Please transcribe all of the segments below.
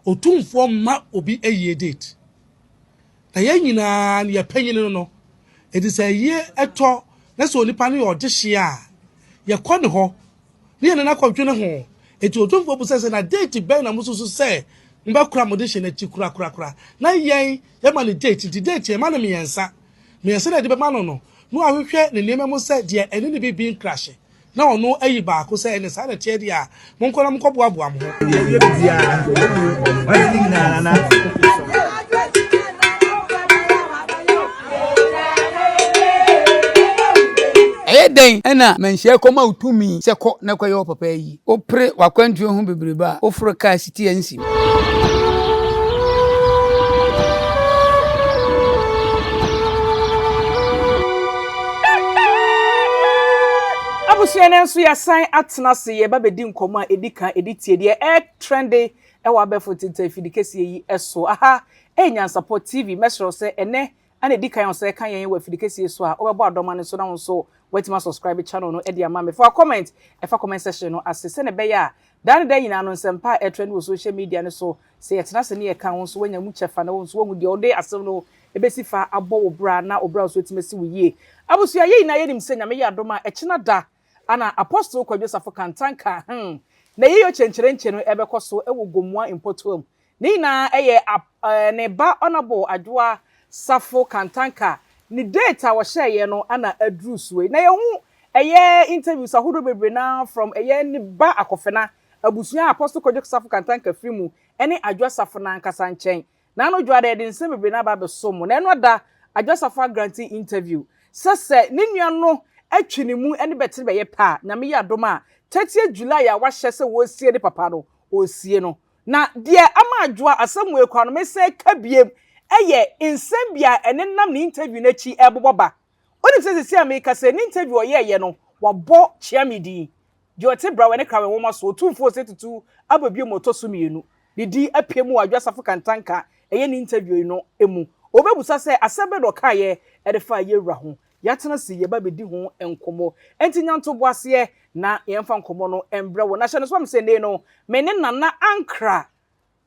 Otumfoɔ mma obi ayie date. Na yɛn nyinaa no yɛpanyin no no. Enti sɛ ayie tɔ na sɛ onipa no yɛ ɔdehyeɛ a, yɛkɔ ne hɔ ne yɛne no akɔdwene ho. Enti Otumfoɔ bisa sɛ, na date bɛn na mosusu sɛ mobɛkora mo dehyeɛ no akyi korakorakora? Na yɛn, yɛma no date, nti date yɛma no mmiɛnsa. Mmiɛnsa na yɛde bɛma no no, na wahwehwɛ ne nneɛma mu sɛ deɛ ɛne ne biribi nkrahye. Na ɔno ayi baako sɛ, Ɛnne saa na ɛteɛ deɛ a, monkɔ na monkɔboaboa mo ho. Ɛyɛ dɛn na manhyia kɔma wo tumi sɛ kɔ na kɔyɛ wo papa ayi? Wopere w'akwantuo ho bebrebe a, woforo kaa siti a nsim. Abusua no nso yɛasan atena ase yɛba bɛdi nkɔmmɔ a ɛdi kan ɛdi tie deɛ ɛretrɛnde ɛwɔ abɛɛfo ntentan afidi kɛseɛ yi so. Aha ɛyɛ Nyansapɔ TV. Mɛsrɛ wo sɛ ɛnɛ ana ɛdi kan a ɔsɛ ka yɛn wɔ afidi kɛseɛ so a wobɛbɔ adɔma no so na wo nso woatumi asubscribe channel no de ama me. Fa comment ɛfa comment section no ase sɛnea ɛbɛyɛ a daa ne daa nyinaa no nsɛmpa a ɛtrɛnde wɔ social media no so sɛ yɛtena ase ne yɛka wo nso woanya mu kyɛfa na wo nso woahu deɛ wode asɛm no bɛsi fa abɔ wo bra na wo bra nso atumi asi wo yie. Abusua, yɛn nyinaa yɛnim sɛ Nyame yɛ adom a ɛkyena da ana Apostle Kwadwo Safo Kantanka hmm na yeyɔ kyenkyerenkye no ɛbɛkɔ so wɔ Gomoa mpɔtoam. Ne nyinaa ɛyɛ ap ne ba Honourable Adwoa Safo Kantanka ne date a wɔhyɛeɛ no ana aduru soɔ yi. Na yɛhu ɛyɛ interviews ahodoɔ bebree no ara from ɛyɛ ne ba Akɔfena abusua a Apostle Kwadwo Safo Kantanka firi mu ɛne Adwoa Safo no ankasa nkyɛn. N'ano dwo ara yɛde nsɛm bebree na aba abɛsom mo. Na ɛno ada Adwo Asafo agrante interview sɛ sɛ ne nua no twe ne mu ne bɛtere bɛyɛ pɛ a, Nyame yɛ adom a 30th July a wahyɛ sɛ wɔresie ne papa no, ɔresie no. Na deɛ ama Adwoa asɛm wei koraa no mesan ka biem yɛ nsɛm bi a ɛnenam ne interview no akyi ɛrebobɔ ba. Wonim sɛ seesei a merekasa yi ne interview a ɔyɛeɛ no wabɔ Kyeame din. Deɛ ɔte Brawɛ ne Krawɛ nwoma so, Otumfoɔ Osei Tutu aba bio ma ɔtɔ so mmienu. Ne din apue mu wɔ Adwo Asafo Kantanka ɛyɛ ne interview yi no mu. Ɔbɛbusa sɛ asɛm bɛn na ɔkaeɛ de faa yɛn wura ho. Yɛatena ase yɛba abɛdi ho nkɔmmɔ. Enti nya ntoboaseɛ na yɛmfa nkɔmmɔ no mbrɛ wo. Na hyɛ no nso ma me sɛ nnɛ yi no, me ne Nana Ankrah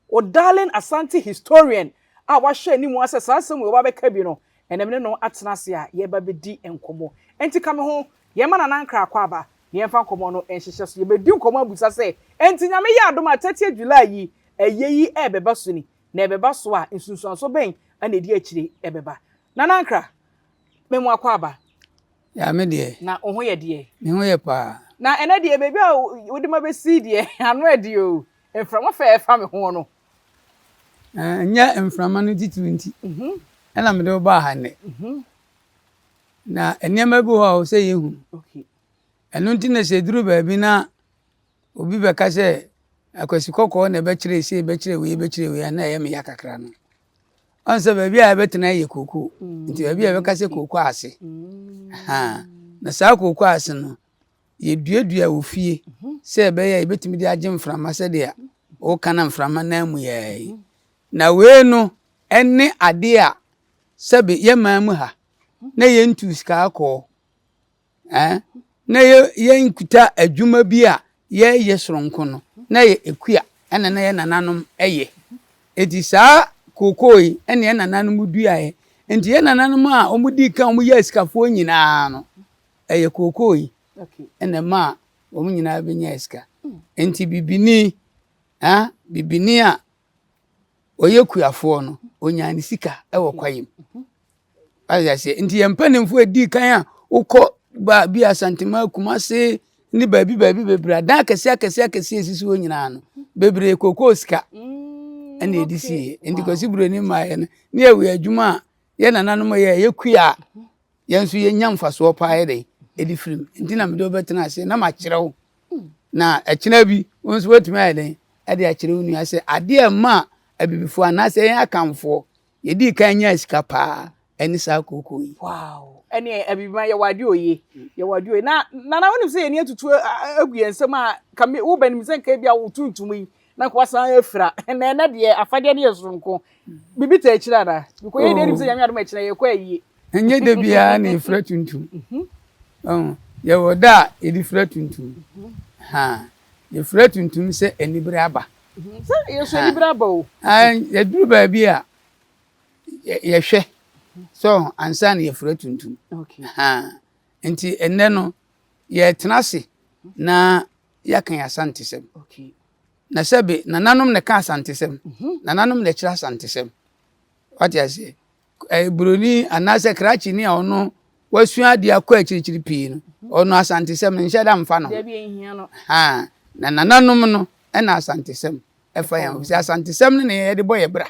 Wo darling Asante historian a wahwɛ anim ara sɛ saa asɛm wei ɔba bɛka bi no, ɛnɛ me ne no atena ase a yɛreba bɛdi nkɔmmɔ. Enti ka me ho, yɛmma Nana Ankrah akwaaba na yɛmfa nkɔmmɔ no nhyehyɛ so. Yɛbɛdi nkɔmmɔ abisa sɛ, enti Nyame yɛ adom a 30th July yi, ɛyɛ yi ɛrebɛba so ni, na ɛbɛba so a, nsunsuansoɔ bɛn na ɛdi akyire ɛbɛba? Nana Ankrah, me mo akwaaba. Ya me deɛ. Na wo ho yɛ deɛ? Me ho yɛ paa. Na ɛnɛ deɛ baabi a wode ma bɛsi deɛ, ano ɛde o. Mframa fɛ a ɛfa me ho no. Ɛnyɛ mframa no titiriw nti na mede wo baa ha nnɛ. Na nneɛma bi wɔ hɔ a ɛwɔ sɛ yɛhu. Ɛno nti na sɛ ɛduru baabi na obi bɛka sɛ akwasi kɔkɔɔ na ɛbɛkyerɛ sei, ɛbɛkyerɛ wei, ɛbɛkyerɛ wei a, na ɛyɛ me ya kakra no. Ɔn sɛ baabi a yɛbɛtena yɛ kookoo. Nti baabi a yɛbɛka sɛ kookoo ase. Na saa kookoo ase no, Yɛduadua wɔ fie sɛ ɛbɛyɛ a yɛbɛtumi de agye mframa sɛdeɛ woka na mframa nan mu yɛɛ yi. Na wei no ne adeɛ a sɛbe yɛ man mu ha na yɛntu sika akɔɔ eh, na yɛnkuta adwuma bi a yɛyɛ soronko no, na yɛ ekua ɛna na yɛ nananom ɛyɛ. Eti saa kookoo yi ɛna yɛ nananom duaeɛ. Nti yɛ nananom a wɔn dii kan wɔn yɛ asikafoɔ nyinaa no, ɛyɛ kookoo yi na ɛmaa wɔn nyinaa bɛnyaa sika. Nti bibini, ah, bibini a ɔyɛ kuafoɔ no, ɔnyaa ne sika wɔ kwaeɛ mu. Wate aseɛ? Nti yɛn mpanimfoɔ ɛdii kan a wokɔ baabi Asantema, Kumase ne baabi baabi bebree adan akɛseɛ akɛseɛ akɛseɛ esisi hɔ nyinaa no, bebree kookoo sika ɛna ɛde sie. Nti Kwasi Buroni mmaeɛ no, ne yɛwɔ adwuma a yɛn nananom yɛ yɛ kua a yɛn nso yɛnya mfasoɔ paa yɛ dɛn ɛde firi mu nti na mede wobɛtena ase na makyerɛ wo na ɛkyena bi wo nso woatumi ayɛ dɛn ɛde akyerɛ wo nua sɛ adeɛ a ɛma abibifoɔ anaasɛ yɛn akamfoɔ yɛdii kan nyaa sika paa ɛne saa kookoo yi. Wow ɛne abibima yɛwɔ adeɛ oye yɛwɔ adeɛ oye na nana wonim sɛ yɛni atutu agu yɛn nsam a ka me wo bɛnim sɛ nka bi a wo tuntum yi na nka wasan afira na ɛnɛ deɛ afadeɛ no yɛ soronko biribi ta akyire anaa because yɛn deɛ nim sɛ nyame adom akyina yɛkɔ ayie Ɛnyɛ da biara na yɛfira tuntum. Mhm. Yɛwɔ da a yɛde fira tuntum. Mhm. Yɛfira tuntum sɛ anibere aba. Sɛ yɛsɔ anibere aba o. Yɛduru baabi a yɛhwɛ so ansa na yɛfura tuntum. Nti ɛnnɛ no yɛtena ase na yɛaka yɛn Asantesɛm. Na sɛbe nananom na ɛka Asantesɛm, nananom na ɛkyerɛ Asantesɛm. Wate aseɛ? Buroni anaasɛ krakyeni a ɔno wasua adeɛ akɔ akyirikyiri pii no, ɔno Asantesɛm no nhyɛ da mfa ne ho. Na nananom no ɛna Asantesɛm ɛfa yɛn ho. Sɛ Asantesɛm no na yɛde bɔ yɛ bra.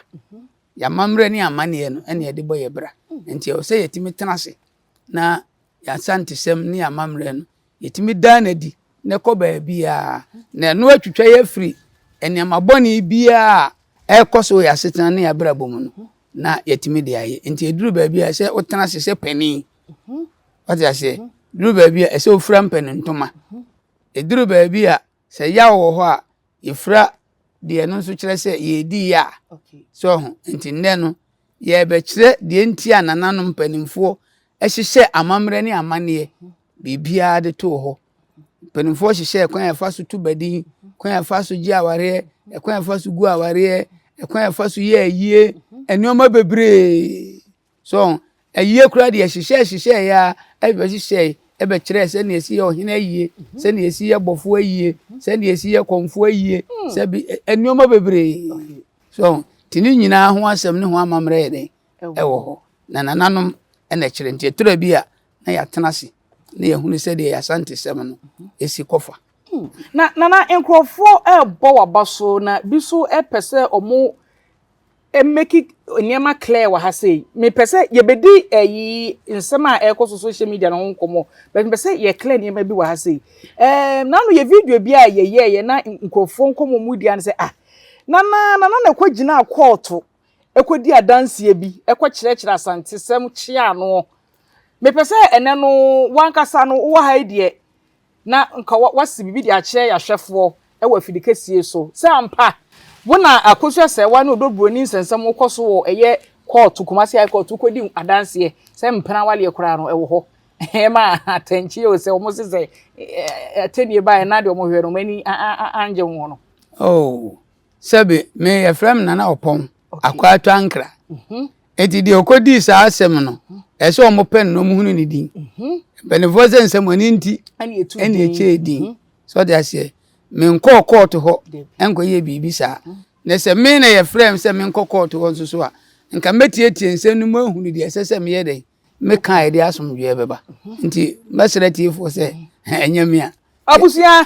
Yɛn amammerɛ ne amanneɛ no ɛna yɛde bɔ yɛ bra. Nti ɛwɔ sɛ yɛtumi tena ase na yɛn Asantesɛm ne yɛn amammerɛ no yɛtumi daa no adi na ɛkɔ baabiara. Na ɛno atwitwa yɛ afiri nneɛma bɔne biara a ɛrekɔ so wɔ yɛn asetena ne yɛn abrabɔ mu no na yɛtumi de ayɛ. Nti ɛduru baabi a ɛsɛ wotena ase sɛ panin. Wate aseɛ? Duru baabi a ɛsɛ wofira mpanin ntoma. Ɛduru baabi a sɛ yaw wɔ hɔ a yɛfira deɛ ɛno nso kyerɛ sɛ yɛredi yɛ a. So ho. Nti nnɛ no yɛrebɛkyerɛ deɛ nti a nananom mpanimfoɔ hyehyɛ amammerɛ ne amanneɛ biribiara de too hɔ. Mpanimfoɔ hyehyɛɛ kwan a yɛfa so to badin, kwan a yɛfa so gye awareɛ, kwan a yɛfa so gu awareɛ, kwan a yɛfa so yɛ ayie, nneɛma bebree. So ayie koraa deɛ hyehyɛ hyehyɛ ya ɛbɛhyehyɛ ɛbɛkyerɛ sɛnea esi yɛ ɔhene ayie, sɛnea esi yɛ bɔfoɔ ayie, sɛnea esi yɛ kɔmfoɔ ayie, sɛbi nneɛma bebree. So nti ne nyinaa ho asɛm ne ho amammerɛ yɛ dɛn ɛwɔ hɔ. Na nananom ɛna ɛkyerɛ nti ɛtɔrɔ bi a na yɛatena ase na yɛhunu sɛdeɛ yɛn Asantesɛm no ɛsi kɔfa. Na nana nkurɔfoɔ ɛrebɔ waba so na bi so ɛpɛ sɛ ɔmo make nneɛma clear wɔ ha sei. Mepɛ sɛ yɛbɛdi ɛyi nsɛm a ɛrekɔ so social media no ho nkɔmmɔ, but mepɛ sɛ yɛ clear nneɛma bi wɔ ha sei. Nanu yɛ video bi a yɛyɛɛyɛ na nkurɔfoɔ nkɔmmɔ mu di ano sɛ, ah, nana nana na ɛkɔ gyina kɔɔto ɛkɔdi adanseɛ bi ɛkɔ kyerɛkyerɛ Asantesɛm kyea ano. Mepɛ sɛ ɛnɛ no wankasa no wowɔ ha yi deɛ na nka wasi biribi de akyerɛ yɛahwɛfoɔ ɛwɔ afidi kɛseɛ so sɛ ampa wo na Akosua Serwaa ne Odo Broni nsɛnsɛm wokɔ so wɔ ɛyɛ kɔɔto, Kumasi High Court, wokɔdi adanseɛ sɛ mpena waleɛ koraa no ɛwɔ hɔ ɛma atɛnkye o sɛ wɔn se sɛ atɛnie baeɛ na deɛ wɔn hwɛ no wɔn ani angye ho no. Oh, sɛbi me yɛfrɛ me Nana Ɔpɔn Akwaatwa Ankra. Eti deɛ ɔkɔdii saa asɛm no, ɛsɛ ɔmo pɛ no na ɔmo hunu ne din. Mpanimfoɔ sɛ nsɛmɔni nti ɛna ɛkyɛ din. Sɛ ɔde aseɛ, menkɔɔ kɔɔto hɔ ɛnkɔyɛ biribi saa. Na sɛ me na yɛfrɛ me sɛ menkɔ kɔɔto hɔ nso so a, nka mɛtietie nsɛm no mu ahunu deɛ ɛsɛ sɛ meyɛ dɛn meka a ɛde asomdwoeɛ bɛba. Nti mɛsrɛ tiefoɔ sɛ ɛnyɛ me a. Abusua,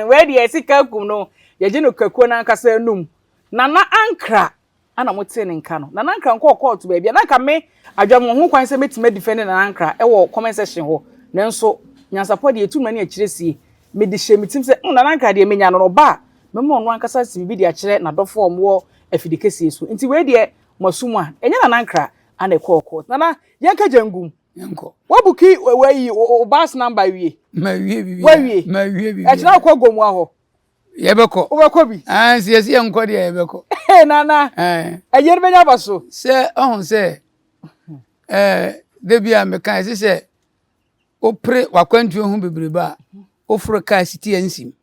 wei deɛ sika kum no yɛgye no kakuo n'ankasa anum. Nana Ankra ana mo tee ne nka no. Nana Ankra nkɔɔ kɔɔto baabi a na nka me adwa mo ho kwan sɛ mɛtumi adefend Nana Ankra ɛwɔ comment section hɔ. Nanso nyansapɔ deɛ etu mani akyerɛ sie. Mede hyɛ me tim sɛ Nana Ankra deɛ menya no no ɔba a mɛma ɔno ankasa si biribi de akyerɛ n'adɔfoɔ a wɔwɔ afidi kɛseɛ so. Nti wei deɛ mo asom a ɛnyɛ Nana Ankra ana ɛkɔɔ court. Nana yɛnka gyangum. Yɛnkɔ. Wabuki wayi o bus number wie. Ma wie bibi. Wawie. Ma wie bibi. Ɛkyerɛ wokɔ Gomoa hɔ. Yɛbɛkɔ. Wobɛkɔ bi. Ah, nsi yɛsi yɛnkɔ deɛ yɛbɛkɔ. Ee Nana. Ɛyɛ no bɛnya aba so. Sɛ ɔho sɛ da bi a meka ɛsɛ sɛ wopere w'akwantuo ho bebrebe a woforo kaa siti ansim.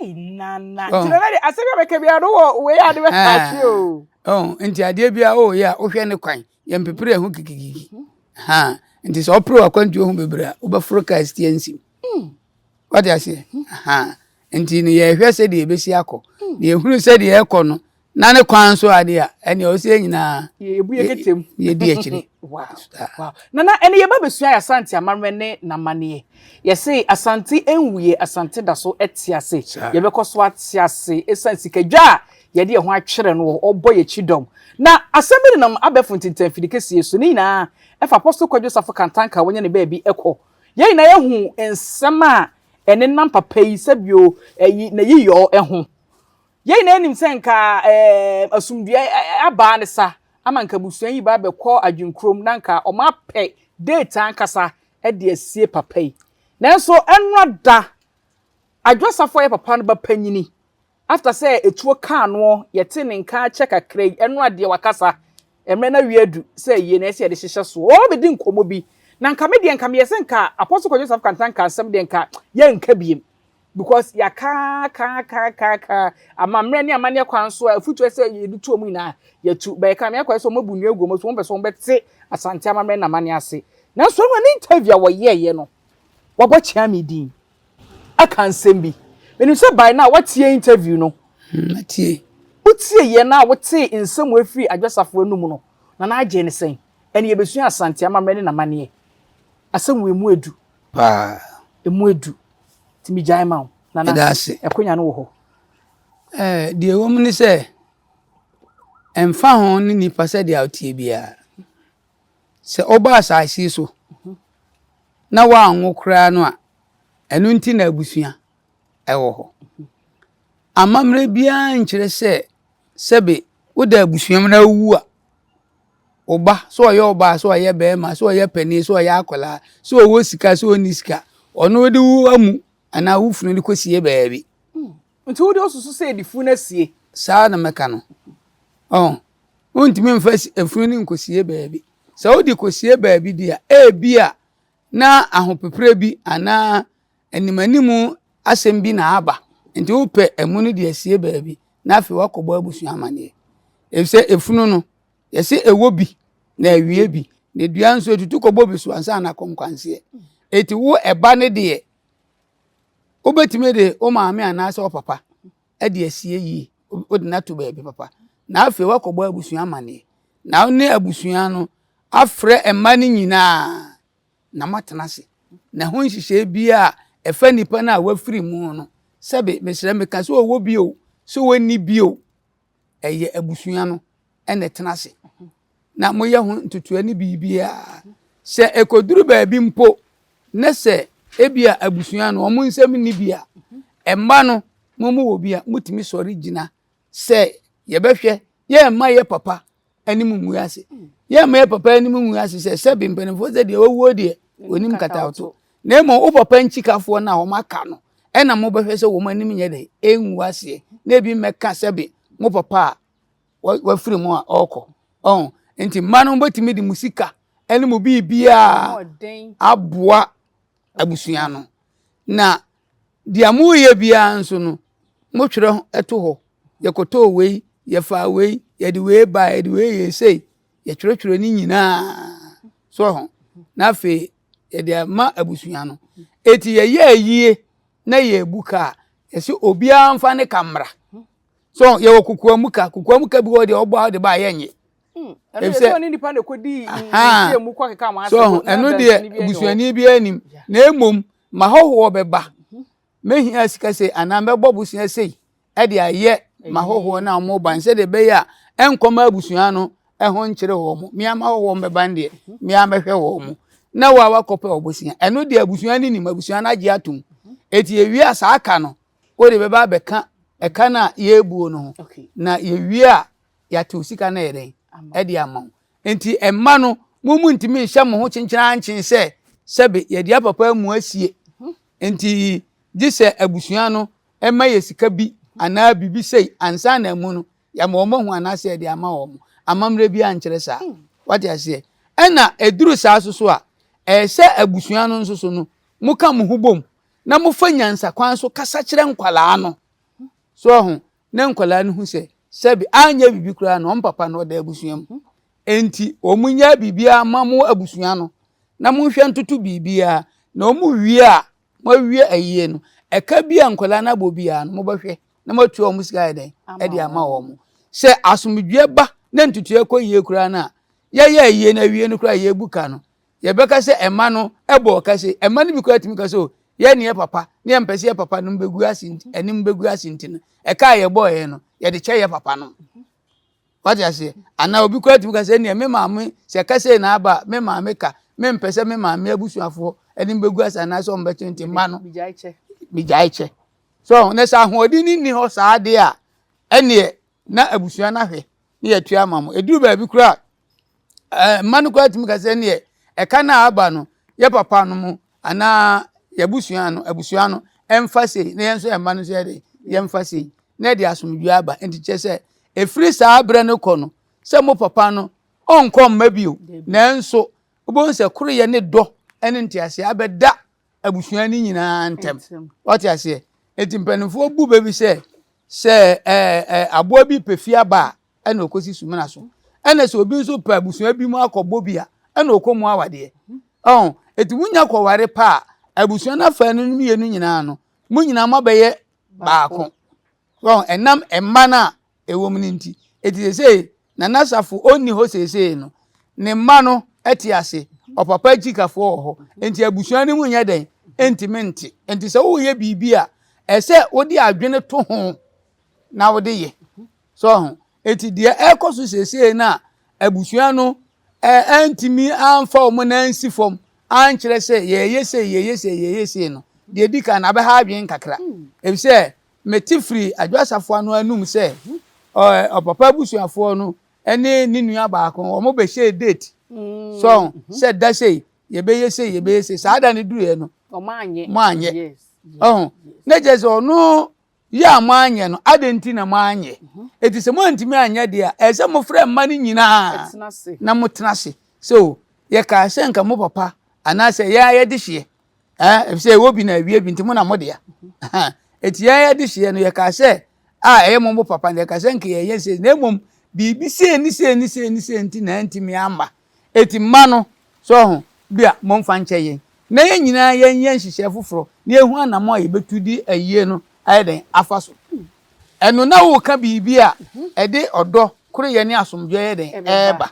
Ee Nana. Nti Nana de asɛm bi a bɛka biara no wɔ wei ade bɛka akyi o. Ɔho nti adeɛ bi a ɔyɛ a wohwɛ ne kwan yɛmpepere ɛho kikikiki. Ha nti sɛ wopere w'akwantuo ho bebree a wobɛforo kaa siti ansim. Wate aseɛ? Ha nti no yɛhwɛ sɛdeɛ ɛbɛsi akɔ. Na yɛhunu sɛdeɛ ɛkɔ no na ne kwan so adeɛ a ɛnea ɔsɛ yɛn nyinaa Yɛbu yɛ ketem. Yɛdi akyire. Wow. Nana, ɛne yɛba bɛsua yɛ Asante amammerɛ ne n'amanneɛ. Yɛse Asante nwuiɛ, Asante da so te ase. Yɛbɛkɔ so ate ase ɛsiane sikadwa a yɛde yɛn ho atwerɛ no ɔbɔ yɛn akyi dɔm. Na asɛm bi nenam abɛɛfo ntintan kɛseɛ so. Ne nyinaa ɛfa Apostle Kwadwo Safo Kantanka a wanya ne baabi kɔ. Yɛn nyinaa yɛhu nsɛm a ɛnenam papa yi sɛbio ɛyi n'ayiyɔ ho. Yɛn nyinaa nim sɛ nka asomdwoeɛ abaa ne sa ama nka abusua yi ba abɛkɔ adwenkurom na nka wɔn apɛ date ankasa de asie papa yi. Nanso ɛnora da Adwo Safo a ɔyɛ papa no ba panyini after sɛ etuo kaa noɔ yɛte ne nka akyɛ kakra yi ɛnora deɛ wakasa mmerɛ no awie adu sɛ yie na ɛsɛ yɛde hyehyɛ soɔ. Wɔn bɛdi nkɔmmɔ bi na nka me deɛ nka meyɛ sɛ nka Apostle Kwadwo Safo Kantanka asɛm deɛ nka yɛnka biem. Because yɛaka aka aka aka aka amammerɛ ne amanneɛ kwan so a afutuo sɛ yɛde tu wɔn nyinaa yɛtu. Bɛyɛ ka meakɔyɛ sɛ wɔabu nnua agu wɔn so, wɔmpɛ sɛ wɔbɛte Asante amammerɛ ne amanneɛ ase. Nanso ɛno ne interview a wɔyɛeɛ no, wɔabɔ Kyeame din aka nsɛm bi. Menim sɛ by now woatie interview no. Matie. Wotieeɛ no a wotee nsɛm a ɛfiri Adwo anum no, Nana agye ne sɛn? Ɛne yɛbɛsua Asante amammerɛ ne n'amanneɛ. Asɛm wɔ emu edu. Paa. Emu edu. Nti megyae ma wo. Nana, Ɛda ase. ɛkonya no wɔ hɔ. Deɛ ɛwɔ mu ne sɛ, ɛmfa ho ne nipa sɛdeɛ woteɛ biara, sɛ woba asase yi so na woanwo koraa no a, ɛno nti na abusua ɛwɔ hɔ. Amammerɛ biara nkyerɛ sɛ sɛbe woda abusua mu na wowu a, wo ba, sɛ ɔyɛ ɔbaa, sɛ ɔyɛ bɛrima, sɛ ɔyɛ panin, sɛ ɔyɛ akwadaa, sɛ ɔwɔ sika, sɛ ɔnni sika, ɔno de wo amu anaa wo funu de kɔsie baabi. Nti wode osusu sɛ yɛde funu asie? Saa na mɛka no. Ɔn, wontumi mfa efunu no nkɔsie baabi. Sɛ wode kɔsie baabi di a, ebia na ahopeprɛ bi anaa animanimu asɛm bi na aba. Nti wopɛ amu no de asie baabi na afei woakɔbɔ abusua amanneɛ. Efisɛ efunu no, yɛsɛ ɛwɔ bi na awie bi. Na dua nso etutu kɔbɔ bi so ansa na akɔ nkwanseɛ. Eti wo ɛba ne deɛ, wobɛtumi de wo maame anaasɛ wo papa de asie yie, wode no ato baabi papa. Na afei woakɔbɔ abusua amanneɛ. Na wo ne abusua no afrɛ mma no nyinaa na moatena ase. Na ho nhyehyɛe biara a ɛfa nipa no a wafiri mu no, sɛbe mesrɛ meka sɛ ɔwɔ bi o, sɛ ɔnni bi o, ɛyɛ abusua no na ɛtena ase. Na moyɛ ho ntotoeɛ ne biribiara. Sɛ ɛkɔduru baabi mpo na sɛ ebia abusua no wɔn nsam nni bi a, mma no mo mu wɔ bi a, motumi sɔre gyina sɛ yɛbɛhwɛ yɛmma yɛ papa anim ngu ase. Yɛmma yɛ papa anim ngu ase sɛ sɛbe mpanimfoɔ sɛ deɛ wawuo deɛ onim katawto. Na mmom wo papa nkyikafoɔ no a wɔn aka no ɛna mobɛhwɛ sɛ wɔn anim nyɛ dɛ ɛngu aseɛ na ebi mmɛka sɛbe mo papa a wafiri mu a ɔrekɔ. Ɔn nti mma no mobɛtumi de mo sika ɛne mo biribiara aboa abusua no. Na deɛ moreyɛ biara nso no, motwerɛ to hɔ. Yɛkɔtɔɔ wei, yɛfaa wei, yɛde wei baa, yɛde wei yɛɛ sei. Yɛtwerɛtwerɛ ne nyinaa. So ho. Na afei yɛde ama abusua no. Eti yɛyɛ ayie na yɛbu ka a, yɛsɛ obiara mfa ne ka mmra. So yɛwɔ kokoamu ka, kokoamu ka bi wɔ deɛ ɔbɔ a ɔde ba a yɛnnye. Efisɛ so ɛno deɛ busuani biara nim. Na mmom m'ahɔhoɔ bɛba, mɛhia sika sei anaa mɛbɔ bosea sei de ayɛ m'ahɔhoɔ no a wɔreba no sɛdeɛ ɛbɛyɛ a ɛnkɔma abusua no ho nkyere wɔn. Me ara m'ahɔhoɔ mbɛba no deɛ, me ara mɛhwɛ wɔn. Na wo a woakɔpɛ ɔbosea, ɛno deɛ abusua no nim, abusua no agye atom. Eti yɛwie a saa ka no, wode bɛba abɛka ɛka no a yɛrebuo no ho. Na yɛwie a, yɛatew sika no yɛ dɛn ɛde ama wo. Nti mma no, mo mu ntumi nhyɛ mo ho kyenkyenankyen sɛ sɛbe yɛde apapa amu asie. Nti gye sɛ abusua no ɛma yɛ sika bi anaa biribi sei ansa na amu no yɛama wɔn ahu anaasɛ yɛde ama wɔn. Amammerɛ bi ankyerɛ saa. Wate aseɛ? Ɛna ɛduru saa so so a, ɛyɛ sɛ abusua no nso so no, moka mo ho bom na mofa nyansakwan so kasa kyerɛ nkwalaa no. So ɔho, na nkwadaa no hu sɛ sɛbi anyɛ biribi koraa no wɔn papa no ɔda abusua mu. Enti wɔn nyɛ biribiara ma mo abusua no na monhwɛ ntoto biribiara na wɔn wie a moawie ayie no ɛka bi a nkwadaa no abɔ biara no mobɛhwɛ na moatua wɔn sika ayɛ dɛn ɛde ama wɔn. Sɛ asomdwoeɛ ba na ntutuɛ kɔ yie koraa no a yɛyɛ ayie no awie no koraa yɛbu ka no Yɛbɛka sɛ ɛma no bɔ ɔka sei. Ɛma no bi koraa tumi ka sɛ o, yɛn ne yɛ papa, ne yɛmpɛ sɛ yɛ papa no bɛgu ase nti, anim bɛgu ase nti no, ɛka a yɛbɔeɛ no, yɛde kyɛ yɛ papa no. Wate aseɛ? Anaa obi koraa tumi ka sɛ neɛ me maame, sɛ ɛka sei na aba a, me maame ka, mempɛ sɛ me maame abusuafoɔ anim bɛgu ase anaasɛ wɔn bɛkyɛ nti mma no, megyae kyɛ. So, na sɛ ahoɔden no nni hɔ saa deɛ a, ɛneɛ na abusua no ahwɛ ne yɛatua ama mo. Ɛduru baabi koraa a, mma no koraa tumi ka sɛ neɛ ɛka no a aba no, yɛ papa no mu anaa yɛabusua no, abusua no ɛmfa sei na yɛn nso yɛn mma no nso yɛde yɛmfa sei na ɛde asomdwoeɛ aba. Nti kyerɛ sɛ ɛfiri saa berɛ no kɔ no, sɛ mo papa no ɔnkɔ mma bio, nanso wobɛhu sɛ koroyɛ ne dɔ ne nteaseɛ abɛda abusua no nyinaa ntam. Wate aseɛ? Enti mpanimfoɔ bu bɛ bi sɛ, sɛ ɛɛ ɛ aboa bi pɛ fie aba a, ɛna ɔkɔsi sumina so. Ɛna sɛ obi nso pɛ abusua bi mu akɔbɔ bi a, ɛna ɔkɔ mu awadeɛ. Ɔho, enti wonya kɔware pɛ a, abusua no afanu no mmienu nyinaa no, mo nyinaa moabɛyɛ baako. Ɔho, ɛnam mma no a ɛwɔ mu no nti. Enti seesei, Nana Safo ɔnni hɔ seesei no, ne mma no te ase, ɔpapa akyikafoɔ wɔ hɔ. Enti abusua no mu nyɛ dɛn? Ɛntumi nte. Enti sɛ woreyɛ biribi a, ɛsɛ wode adwene to ho na wode yɛ. So ho? Enti deɛ ɛrekɔ so seesei no a abusua no antumi amfa wɔn nan ansi fam ankyerɛ sɛ yɛreyɛ sei, yɛreyɛ sei, yɛreyɛ sei no, deɛ ɛdi kan no abɛha adwene kakra. Efisɛ Mete firii Adwo Asafo no anum sɛ ɔpapa abusuafoɔ no ne ne nua baako wɔn bɛhyɛɛ date so sɛ da sei yɛbɛyɛ sei yɛbɛyɛ sei saa da no duruiɛ no moanyɛ ɔho na kyerɛ sɛ ɔno yɛ a moanyɛ no adɛn nti na moanyɛ ɛti sɛ moantumi anyɛ deɛ a ɛsɛ sɛ mofrɛ mma no nyinaa na motena ase sɛ o yɛkaa sɛ nka mo papa anaasɛ yɛn a yɛde hyeɛ ɛɛ efisɛ ɛwɔ bi na awie bi nti mo na mo dea eti yɛn yɛde hyeɛ no yɛkaa sɛ a ɛyɛ mo mo papa no yɛkaa sɛ nka yɛyɛ sei na mmom biribi sei ne sei ne sei ne sei nti na ɛntumi amma eti mma no so ho bi a momfa nkyɛ yɛn na yɛn nyinaa yɛnyɛ nhyehyɛe foforɔ na yɛhu anammɔn a yɛbɛtu de ayie no ayɛ dɛn afa so ɛno na woka biribi a ɛde ɔdɔ koroyɛ ne asomdwoeɛ yɛ dɛn ɛɛba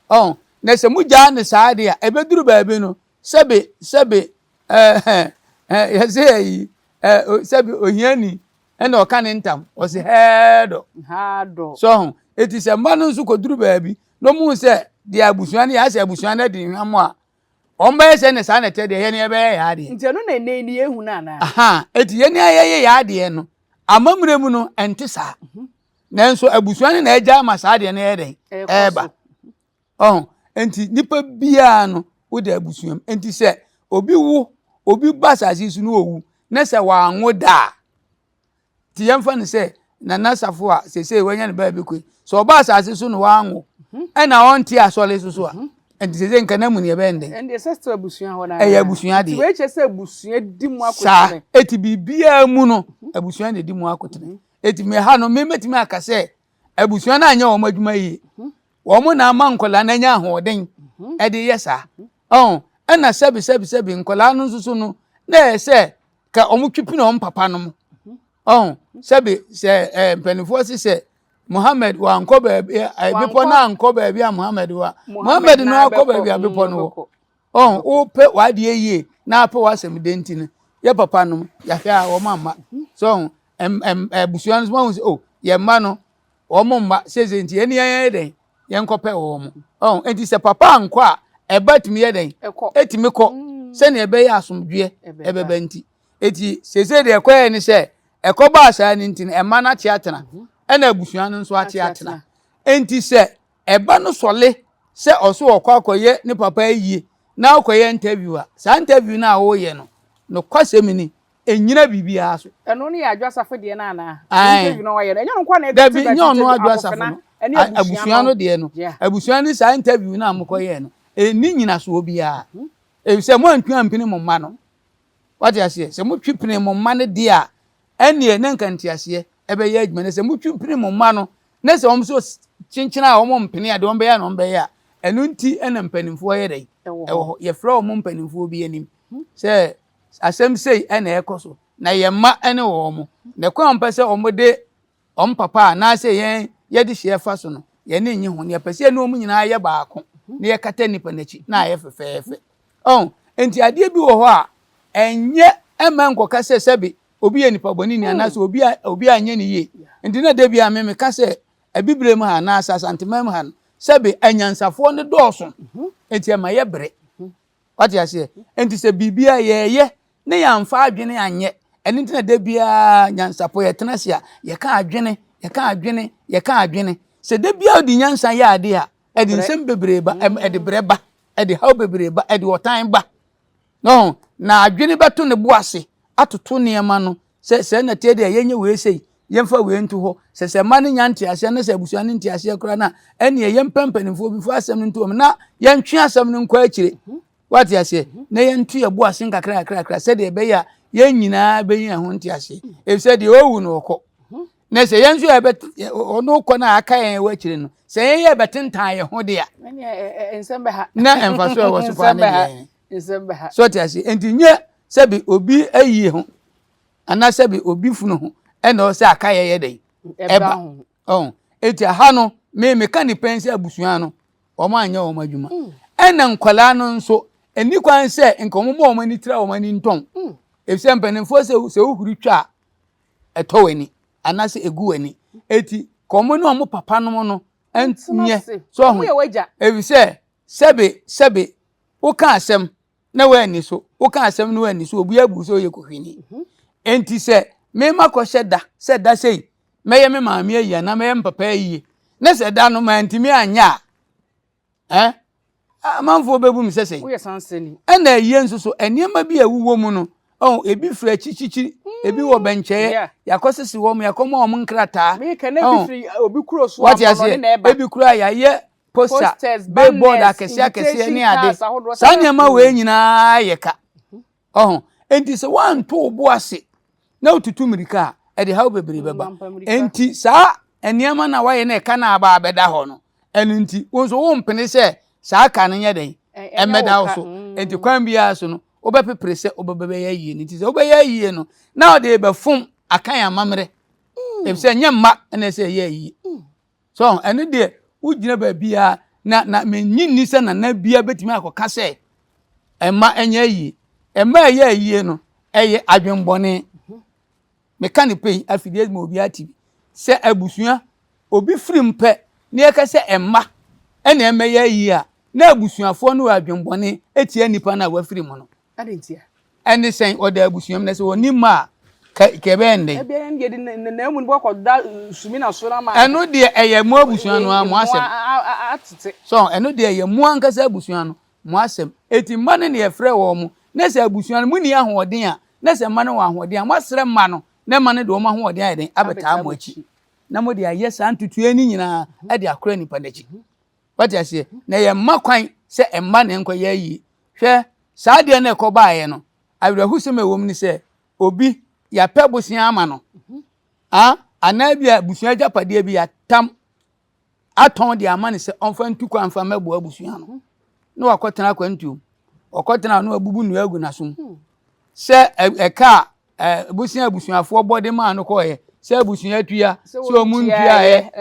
ɔn na sɛ mogyaa no saa deɛ a ɛbɛduru baabi no Sɛbe, sɛbe, ɛɛ, yɛse ayi, ɛɛ, sɛbe ohiani ɛna ɔka ne ntam, ɔse hɛɛdɔ. Hɛɛdɔ. So ho, eti sɛ mma no nso kɔduru baabi na wɔn hu sɛ deɛ abusua no yɛ asɛ abusua no adi nhwam a, wɔn bɛyɛ sɛ ne saa na ɛtɛ deɛ yɛn yɛbɛyɛ yɛ adeɛ. Nti ɛno na ɛnɛ yi ni yɛhu no anaa? Aha, eti yɛn yɛyɛ yɛ adeɛ no, amammerɛ mu no ɛnte saa. Nanso abusua no na agya ama saa adeɛ no yɛ dɛn? Ɛɛba. Ɔho, nti nipa biara no woda abusua mu. Nti sɛ obi wo, obi ba asase so na owu, na sɛ wanwo da a, nti yɛmfa no sɛ Nana Safo a seesei wanya ne baabi kɔ yi, sɛ ɔba asase so na wanwo, ɛna ɔnte asɔre so so a, nti seesei nka n'amu no yɛbɛyɛ no dɛn? Ɛnde ɛsɛ sɛ abusua hɔ no ara. Ɛyɛ abusua deɛ. Nti wei kyerɛ sɛ abusua di mu akotene. Saa, eti biribiara mu no, abusua na edi mu akotene. Eti me ha no, me mɛtumi aka sɛ abusua no anyɛ wɔn adwuma yie. Wɔn na ama nkwadaa no anya ahoɔden de yɛ saa. Ɔn, ɛna sɛbi sɛbi sɛbi nkwadaa no nso so no, na ɛyɛ sɛ ka wɔn twi pini wɔn papa nom. Ɔn, sɛbi sɛ ɛɛ mpanimfoɔ si sɛ Muhammad wankɔ baabi ɛ bepɔ no ankɔ baabi a Muhammad wa. Muhammad no akɔ baabi a bepɔ no wɔ. Ɔn, wopɛ w'adeɛ yie na apɛ w'asɛm de nti no, yɛ papa nom yɛahwɛ a wɔn amma. So ɔn, ɛm ɛm abusua no nso wɔn sɛ oh yɛn mma no wɔn mma seesei nti yɛn yɛn yɛ dɛn yɛn kɔpɛ wɔn ɔn nti sɛ papa ankɔ a ɛba tumi yɛ dɛn ɛtumi kɔ mm. sɛnea ɛbɛyɛ asomdwoeɛ ɛbɛba nti eti seesei deɛ ɛkɔ yɛ ne sɛ ɛkɔ baa saa ne nti no ɛma no ate atena mhm. ɛna abusua no nso ate atena nti sɛ ɛba no sɔle sɛ ɔso ɔkɔ akɔyɛ ne papa ayie na ɔkɔyɛ interview a saa interview no a wɔreyɛ no nokwasɛm ni Ɛnnyina biribiara so. Ɛno ne yɛ Adwo Asafo deɛ no anaa? Ae. Interview no ɔyɛ no, ɛnyɛ ɔno nko ara na ɛde Dabi, nyɛ ɔno Adwo Asafo no. Ɛne abusua Abusua no deɛ no. Abusua no saa interview no a mokɔyɛɛ no, ɛnni nyinasoɔ biara. Efisɛ moantwe ampini mo mma no. Wate aseɛ? Sɛ motwe pini mo mma no deɛ a, ɛnneɛ na nka nteaseɛ ɛbɛyɛ adwuma. Na sɛ motwe pini mo mma no, na sɛ wɔn nso kyenkyene a wɔn mpene a, deɛ wɔbɛyɛ na wɔbɛyɛ a, ɛno nti na mpanimfoɔ yɛ dɛn? Ɛwɔ hɔ. Yɛfrɛ wɔn mpanimfoɔ bi anim sɛ Asɛm sei na ɛrekɔ so, na yɛn mma ne wɔn, na kwan a wɔpɛ sɛ wɔde wɔn papa anaasɛ yɛn yɛde hyeɛ fa so no, yɛn ani nnye ho. Na yɛpɛ sɛ yɛne wɔn nyinaa yɛ baako na yɛkata nnipa no akyi na ayɛ fɛfɛɛfɛ. Ɔn, enti adeɛ bi wɔ hɔ a, ɛnyɛ ɛmma nkɔka sɛ sɛbe obi yɛ nipa bɔne ni anaasɛ obi a obi anyɛ ne yie. Nti na da bi a me meka sɛ Abibirem ha anaasɛ Asanteman mu ha no, sɛbe anyansafoɔ no dɔɔso, enti ɛma yɛbrɛ. Wate aseɛ? Enti sɛ biribi a yɛreyɛ na yɛamfa adwene anyɛ, ɛno nti na da biara nyansapɔ yɛtena ase a yɛka adwene, yɛka adwene, yɛka adwene. Sɛ da biara wode nyansa yɛ adeɛ a, ɛde nsɛm bebree ba, ɛde brɛ ba, ɛde haw bebree ba, ɛde ɔtan ba. No, na adwene bɛto ne bo ase atoto nneɛma no sɛ sɛ na teɛ deɛ yɛnyɛ wei sei, yɛmfa wei nto hɔ. Sɛ sɛ mma no nya nteaseɛ na sɛ abusua no nteaseɛ koraa no a, ɛneɛ yɛmpɛ mpanimfoɔ bi fa asɛm no nto wɔn na yɛntwe asɛm no nkɔ akyire. Wate aseɛ? Na yɛnto yɛn bo ase nkakra kakra sɛdeɛ ɛbɛyɛ a yɛn nyinaa bɛnya ɛho nteaseɛ. Efisɛ deɛ ɔwu no ɔkɔ. Na sɛ yɛn nso yɛbɛ ɔno kɔ no a aka yɛn wɔ akyire no, sɛ yɛn yɛ bɛtentan yɛn ho de a, na mfaso a ɛwɔ so paa ne deɛ. So ɔte aseɛ? Enti nyɛ sɛbi obi ayie ho anaa sɛbi obi funu ho ɛna ɔsɛ aka yɛyɛ dɛn ɛba. Ɔn eti aha no me meka ne pɛn sɛ abusua no wɔn anyɛ wɔn adwuma. Mm. Ɛna nkwadaa no nso ɛni kwan sɛ nka wɔn bɔ wɔn ani tra wɔn ani ntɔn. Mm. Efisɛ mpanimfoɔ sɛ sɛ wohuri twa a ɛtɔ w'ani anaasɛ egu w'ani. Eti ka wɔn ne wɔn papa nom no nyɛ so ho. Efisɛ sɛbe sɛbe woka asɛm na woanni so, woka asɛm na woanni so, obi abu sɛ woyɛ kohwini. Mhm. Enti sɛ mema kɔhyɛ da sɛ da sei mɛyɛ me maame ayie anaa mɛyɛ me papa ayie na sɛ da no mantumi anyɛ a, eh, amanfoɔ bɛbu me sɛ sɛn. Woyɛ sansani. Ɛna ayie nso so nneɛma bi a ɛwowɔ mu no, oh, ebi firi akyikyikyiri, ebi wɔ bɛnkyɛeɛ, yɛakɔsese wɔn, yɛakɔma wɔn nkrataa. Meka na ebi firi obi kuro so Wate aseɛ? Ebi koraa yɛayɛ poster, billboard akɛseɛ akɛseɛ ne ade. Saa nneɛma wei nyinaa yɛ ka. Ɔho. Enti sɛ woanto wo bo ase na wotutu mmirika a, ɛde haw bebree bɛba. Enti saa nneɛma no a woayɛ na ɛka no aba abɛda hɔ no, ɛno nti wo nso wompene sɛ saa ka no nyɛ dɛn ɛmmɛda wo so. Enti kwan biara so no, wobɛpepere sɛ wobɛbɛyɛ ayie no. Nti sɛ wobɛyɛ ayie no, na wode bɛfom akan amammerɛ. Efisɛ ɛnyɛ mma na ɛsɛ ɛyɛ ayie. So ɛno deɛ wogyina baabiara na na mennye nni sɛ nana biara bɛtumi akɔka sɛ ɛma ɛnyɛ ayie. Ɛma ɛyɛ ayie no ɛyɛ adwenbɔne. Meka ne pɛi afidie ma obiara te bi sɛ abusua obi firi mu pɛ na yɛka sɛ ɛma ɛna ɛmɛyɛ ayie a na abusuafoɔ no wɔ adwenbɔne ɛtia nipa no a wafiri mu no. Adɛn ntia? Ɛne sɛn? Ɔda abusua mu na sɛ ɔnni mma a, ka ka ɛbɛyɛ no dɛn? Ebia ɛno deɛ de n'amu no bɛkɔda sumina so na ama. Ɛno deɛ ɛyɛ mo abusua no ara mo asɛm. Atete. So ɛno deɛ ɛyɛ mo ankasa abusua no mo asɛm. Eti mma no na yɛfrɛ wɔn mo. Na sɛ abusua no monni ahoɔden a, na sɛ mma no wɔ ahoɔden a, moasrɛ mma no na mma no de wɔn ahoɔden ayɛ dɛn? Abɛtaa mo akyi. Na mode ayɛ saa ntotoeɛ no nyinaa de akora nipa no akyi. Wate aseɛ? Na yɛmma kwan sɛ mma na ɛnkɔyɛ ayie. Hwɛ, saa adeɛ no a ɛkɔbaeɛ no, awerɛhosɛm a ɛwɔ mu ne sɛ, obi, yɛapɛ bosea ama no, ah, anaa bi a abusua agyapadeɛ bi yɛatam atɔn de ama no sɛ ɔmfa ntu kwan mfa mmɛboa abusua no, na wakɔtena akwantuom. Ɔkɔtena na wabubu nnua agu n'asom. Sɛ ɛka a bosea abusuafoɔ bɔ de maa no kɔɔeɛ, sɛ abusua atua, sɛ ɔmu ntuaeɛ,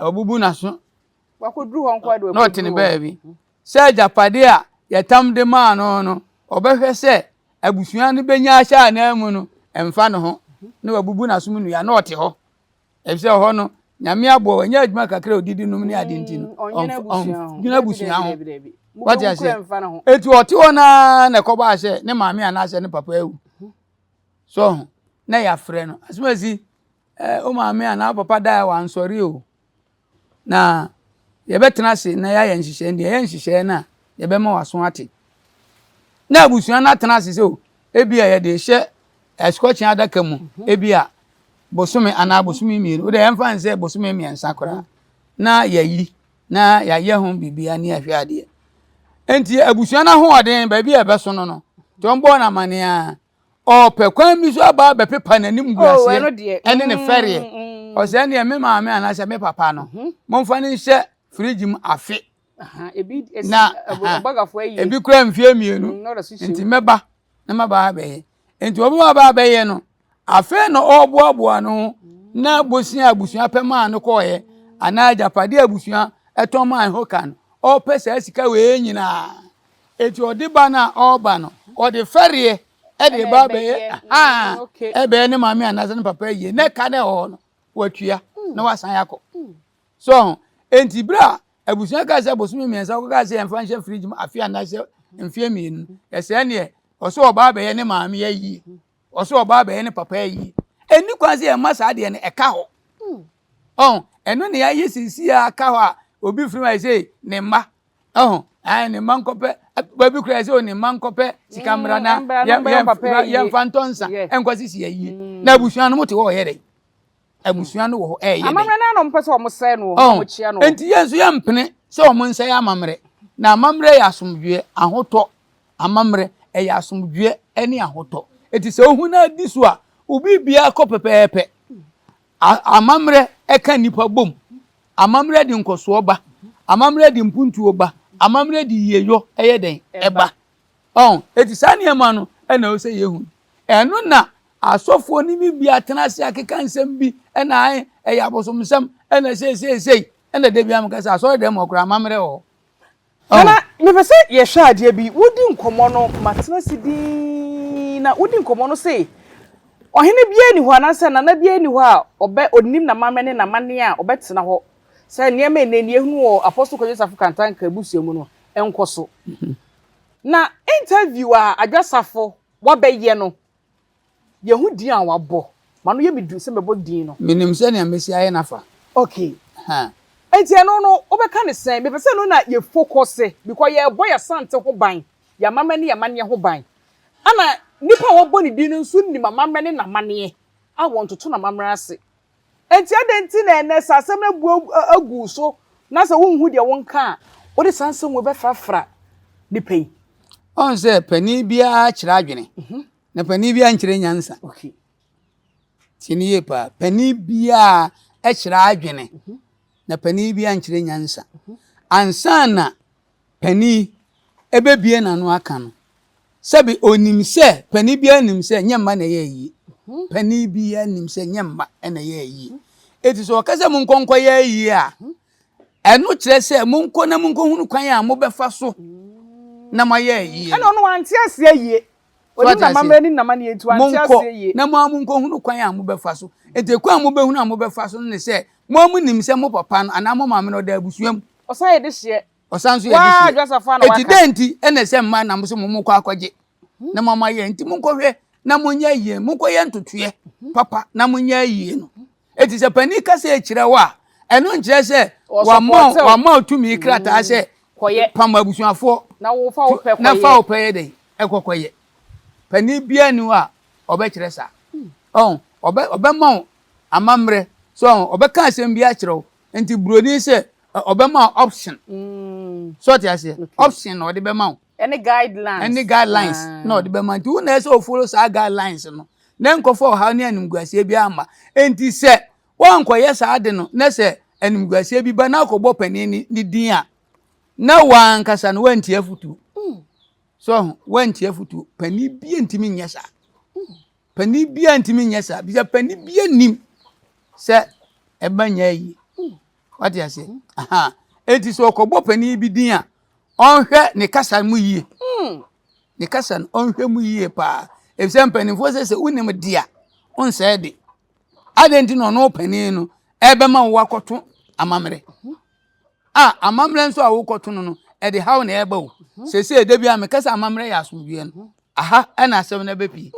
ɔbubu n'aso. Na ɔte ne baabi. Sɛ agyapade a yɛtam de maa no no, ɔbɛhwɛ sɛ abusua no benya ahyɛ ananmu no, ɛmfa ne ho, na wabubu n'asom nnua, na ɔte hɔ. Efisɛ ɔhɔ no, Nyame aboa, wanya adwuma kakra a odidi nom ne ade nti no, ɔndwene abusua ho. Wate aseɛ? Eti ɔte hɔ no ara na ɛkɔbaa sɛ ne maame anaasɛ ne papa awu. So ho, na yɛafrɛ no. Asomasi, eh, wo maame anaa wo papa dae a wansɔre o. Na yɛbɛtena ase na yɛayɛ nhyehyɛe. Deɛ ɛyɛ nhyehyɛe no a, yɛbɛma w'aso ate. Na abusua no atena ase sɛ o, ebi a yɛde rehyɛ asukɔkyen adaka mu, mhm. ebi a bosome anaa bosome mmienu, wode yɛmfa no sɛ bosome mmiɛnsa koraa, na yɛayi na yɛayɛ ho biribiara ne yɛahwɛ adeɛ. Nti abusua no ahoɔden baabi a ɛbɛso no no, nti wɔbɔɔ no amanneɛ a, ɔpɛ kwan bi so aba abɛpepa n'anim guaseɛ oh, ɛne ne fɛreɛ mm, mm. ɔsɛ ɛneɛ me maame anaasɛ me papa no mhm. momfa no nhyɛ fridge mu afe na ebi kura mfie mmienu mm, nti mɛba na maba abɛyɛ nti ɔbɛba aba abɛyɛ no afei na ɔreboaboa no ho na bosia abusua pɛ maa no kɔɔyɛ anaa agyapadeɛ abusua ɛtɔn maa ɛho ka no ɔrepɛ saa sika wei nyinaa Eti ɔde ba no a ɔreba no, ɔde fɛreɛ ɛde ba abɛyɛ ahaa ɛbɛyɛ ne maame anaasɛ ne papa yie na ɛka na ɛwɔ hɔ no watua na wasan akɔ. So ho enti bere a abusua kaa sɛ bosome mmiɛnsa wɔkɔkaa sɛ yɛmfa nhyɛ fridge mu afe anaasɛ mfeɛ mmienu ɛsɛ neɛ ɔsɛ ɔba abɛyɛ ne maame ayie ɔsɛ ɔba abɛyɛ ne papa ayie ɛnni kwan sɛ yɛma saa deɛ no ɛka hɔ ɔn ɛno ne yɛayɛ sisi a aka hɔ a obi firi mu ayɛ sɛ ne mma Ɛho, ɛn ne mma nkɔpɛ baabi koraa sɛ ne mma nkɔpɛ sika mm, mmra na yɛmfa ntɔ nsa nkɔ sisi ayie mm. na abusua no mo te hɔ ɔyɛ dɛ abusua no wɔ hɔ ɛyɛ dɛ amammerɛ no anam pɛ sɛ wɔn sɛ no wɔn kyia no nti yɛn nso yɛmpene sɛ wɔn nsɛ yɛ amammerɛ na amammerɛ yɛ asomdwoeɛ ahotɔ amammerɛ ɛyɛ asomdwoeɛ ɛne ahotɔ. Enti sɛ wohu na adi so a, wo biribiara kɔ pɛpɛɛpɛ. Amammerɛ ka nnipa bom. Amammerɛ de nkɔsoɔ ba. Amammerɛ de mpuntuo ba. Amammerɛ de yieyɔ yɛ dɛn? Ɛba. Ɔn, enti saa nneɛma no na ɛwɔ sɛ yɛhu. Ɛno na asɔfoɔ no bi atena ase akeka nsɛm bi ɛna ae, ɛyɛ abosomsɛm, ɛna sei sei sei, ɛna da biara meka sɛ asɔre dɛm hɔ koraa amammerɛ wɔ hɔ. Nana, mepɛ sɛ yɛhwɛ adeɛ bi. Wodi nkɔmmɔ no, matena ase dinn na wodi nkɔmmɔ no se, ɔhene biara nni hɔ anaasɛ nana biara nni hɔ a ɔbɛ, ɔnim n'amammerɛ ne n'amanneɛ a ɔbɛtena hɔ sɛ nneɛma a ɛnnɛ yɛhunu wɔ Apostle Kwadwo Safo Kantanka abusua mu no nkɔ so. Na interview a Adwo Asafo wabɛyɛ no, Yɛhu din a wabɔ. M'ano yɛ me duru sɛ mɛbɔ din no. Menim sɛnea mɛsi ayɛ no afa. Okay. Ha. Enti ɛno no, wobɛka no sɛn? Mepɛ sɛ ɛno na yɛ focus because yɛrebɔ yɛn Asante ho ban, yɛn amammerɛ ne yɛn amanneɛ ho ban. Ɛna nipa a wɔbɔ ne din no nso nim amammerɛ ne n'amanneɛ a wɔntoto n'amammerɛ ase. Enti adɛn nti na ɛnnɛ sɛ asɛm no abu agu wo so na sɛ wonhu deɛ wonka a, wode saa nsɛm wei bɛfrafra nnipa yi? Ɔhu sɛ panin biara kyerɛ adwene, na panin biara nkyerɛ nyansa. Okay. Tie no yie paa. Panin biara kyerɛ adwene, na panin biara nkyerɛ nyansa. Ansa na panin bɛbue n'ano aka no, sɛbe ɔnim sɛ, panin biara nim sɛ nyɛ mma na ɛyɛ ayie. Panin biara nim sɛ nyɛ mma na ɛyɛ ayie. Eti sɛ ɔka sɛ monkɔ nkɔyɛ ayie a, ɛno kyerɛ sɛ monkɔ na monkɔhunu kwan a mobɛfa so na moayɛ ayie no. Ɛna ɔno wante aseɛ yie. Onim n'amammerɛ ne n'amanneɛ nti wante aseɛ yie. Monkɔ na mo ara monkɔhunu kwan a mobɛfa so. Enti kwan a mobɛhunu a mobɛfa so no ne sɛ, mo ara monim sɛ mo papa no anaa mo maame no ɔda abusua mu. Ɔsan yɛ dehyeɛ. Ɔsan nso yɛ dehyeɛ. Enti dɛn nti na ɛsɛ mma na mo sɛ mo mokɔ akɔgye na mo ama yɛ? Nti monkɔhwɛ na monyɛ ayie, monkɔyɛ ntotoeɛ papa na monyɛ ayie no. Enti sɛ panin kasa kyerɛ wo a, ɛno nkyerɛ sɛ wama wama wo tumi krataa sɛ pam abusuafoɔ na fa wo pɛ na fa wo pɛ yɛ dɛn ɛkɔ kɔyɛ. Panin biara ni hɔ a ɔbɛkyerɛ saa. Ɔn ɔbɛ ɔbɛma wo amammerɛ so ɔn ɔbɛka asɛm bi akyerɛ wo. Nti buroni sɛ ɔbɛma wo option. So ɔte aseɛ option na ɔde bɛma wo. Ɛne guidelines. Ɛne guidelines na ɔde bɛma nti wo na ɛsɛ o follow saa guidelines no. Na nkɔfa ɔhaw ne animguaseɛ biara mma. Enti sɛ woankɔyɛ saa ade no na sɛ animguaseɛ bi ba na akɔbɔ panin no ne din a, na w'ankasa no woantie afotuo. So ho, woantie afotuo. Panin bia ntumi nyɛ saa. Panin bia ntumi nyɛ saa. Bisa panin bia nim sɛ ɛba nyɛ yie. Wate aseɛ? Aha. Enti sɛ ɔkɔbɔ panin bi din a, ɔnhwɛ ne kasa mu yie. Ne kasa no, ɔnhwɛ mu yie paa. Efisɛ mpanimfoɔ sɛ sɛ wonim de a, wonsɛe de. Adɛn nti na ɔno panin no ɛbɛma wo akɔto amammerɛ? A amammerɛ nso a wokɔto no no, ɛde haw na ɛba o. Seesei da bi a meka sɛ amammerɛ yɛ asomdwoeɛ no, aha ɛna asɛm no ɛbɛpie.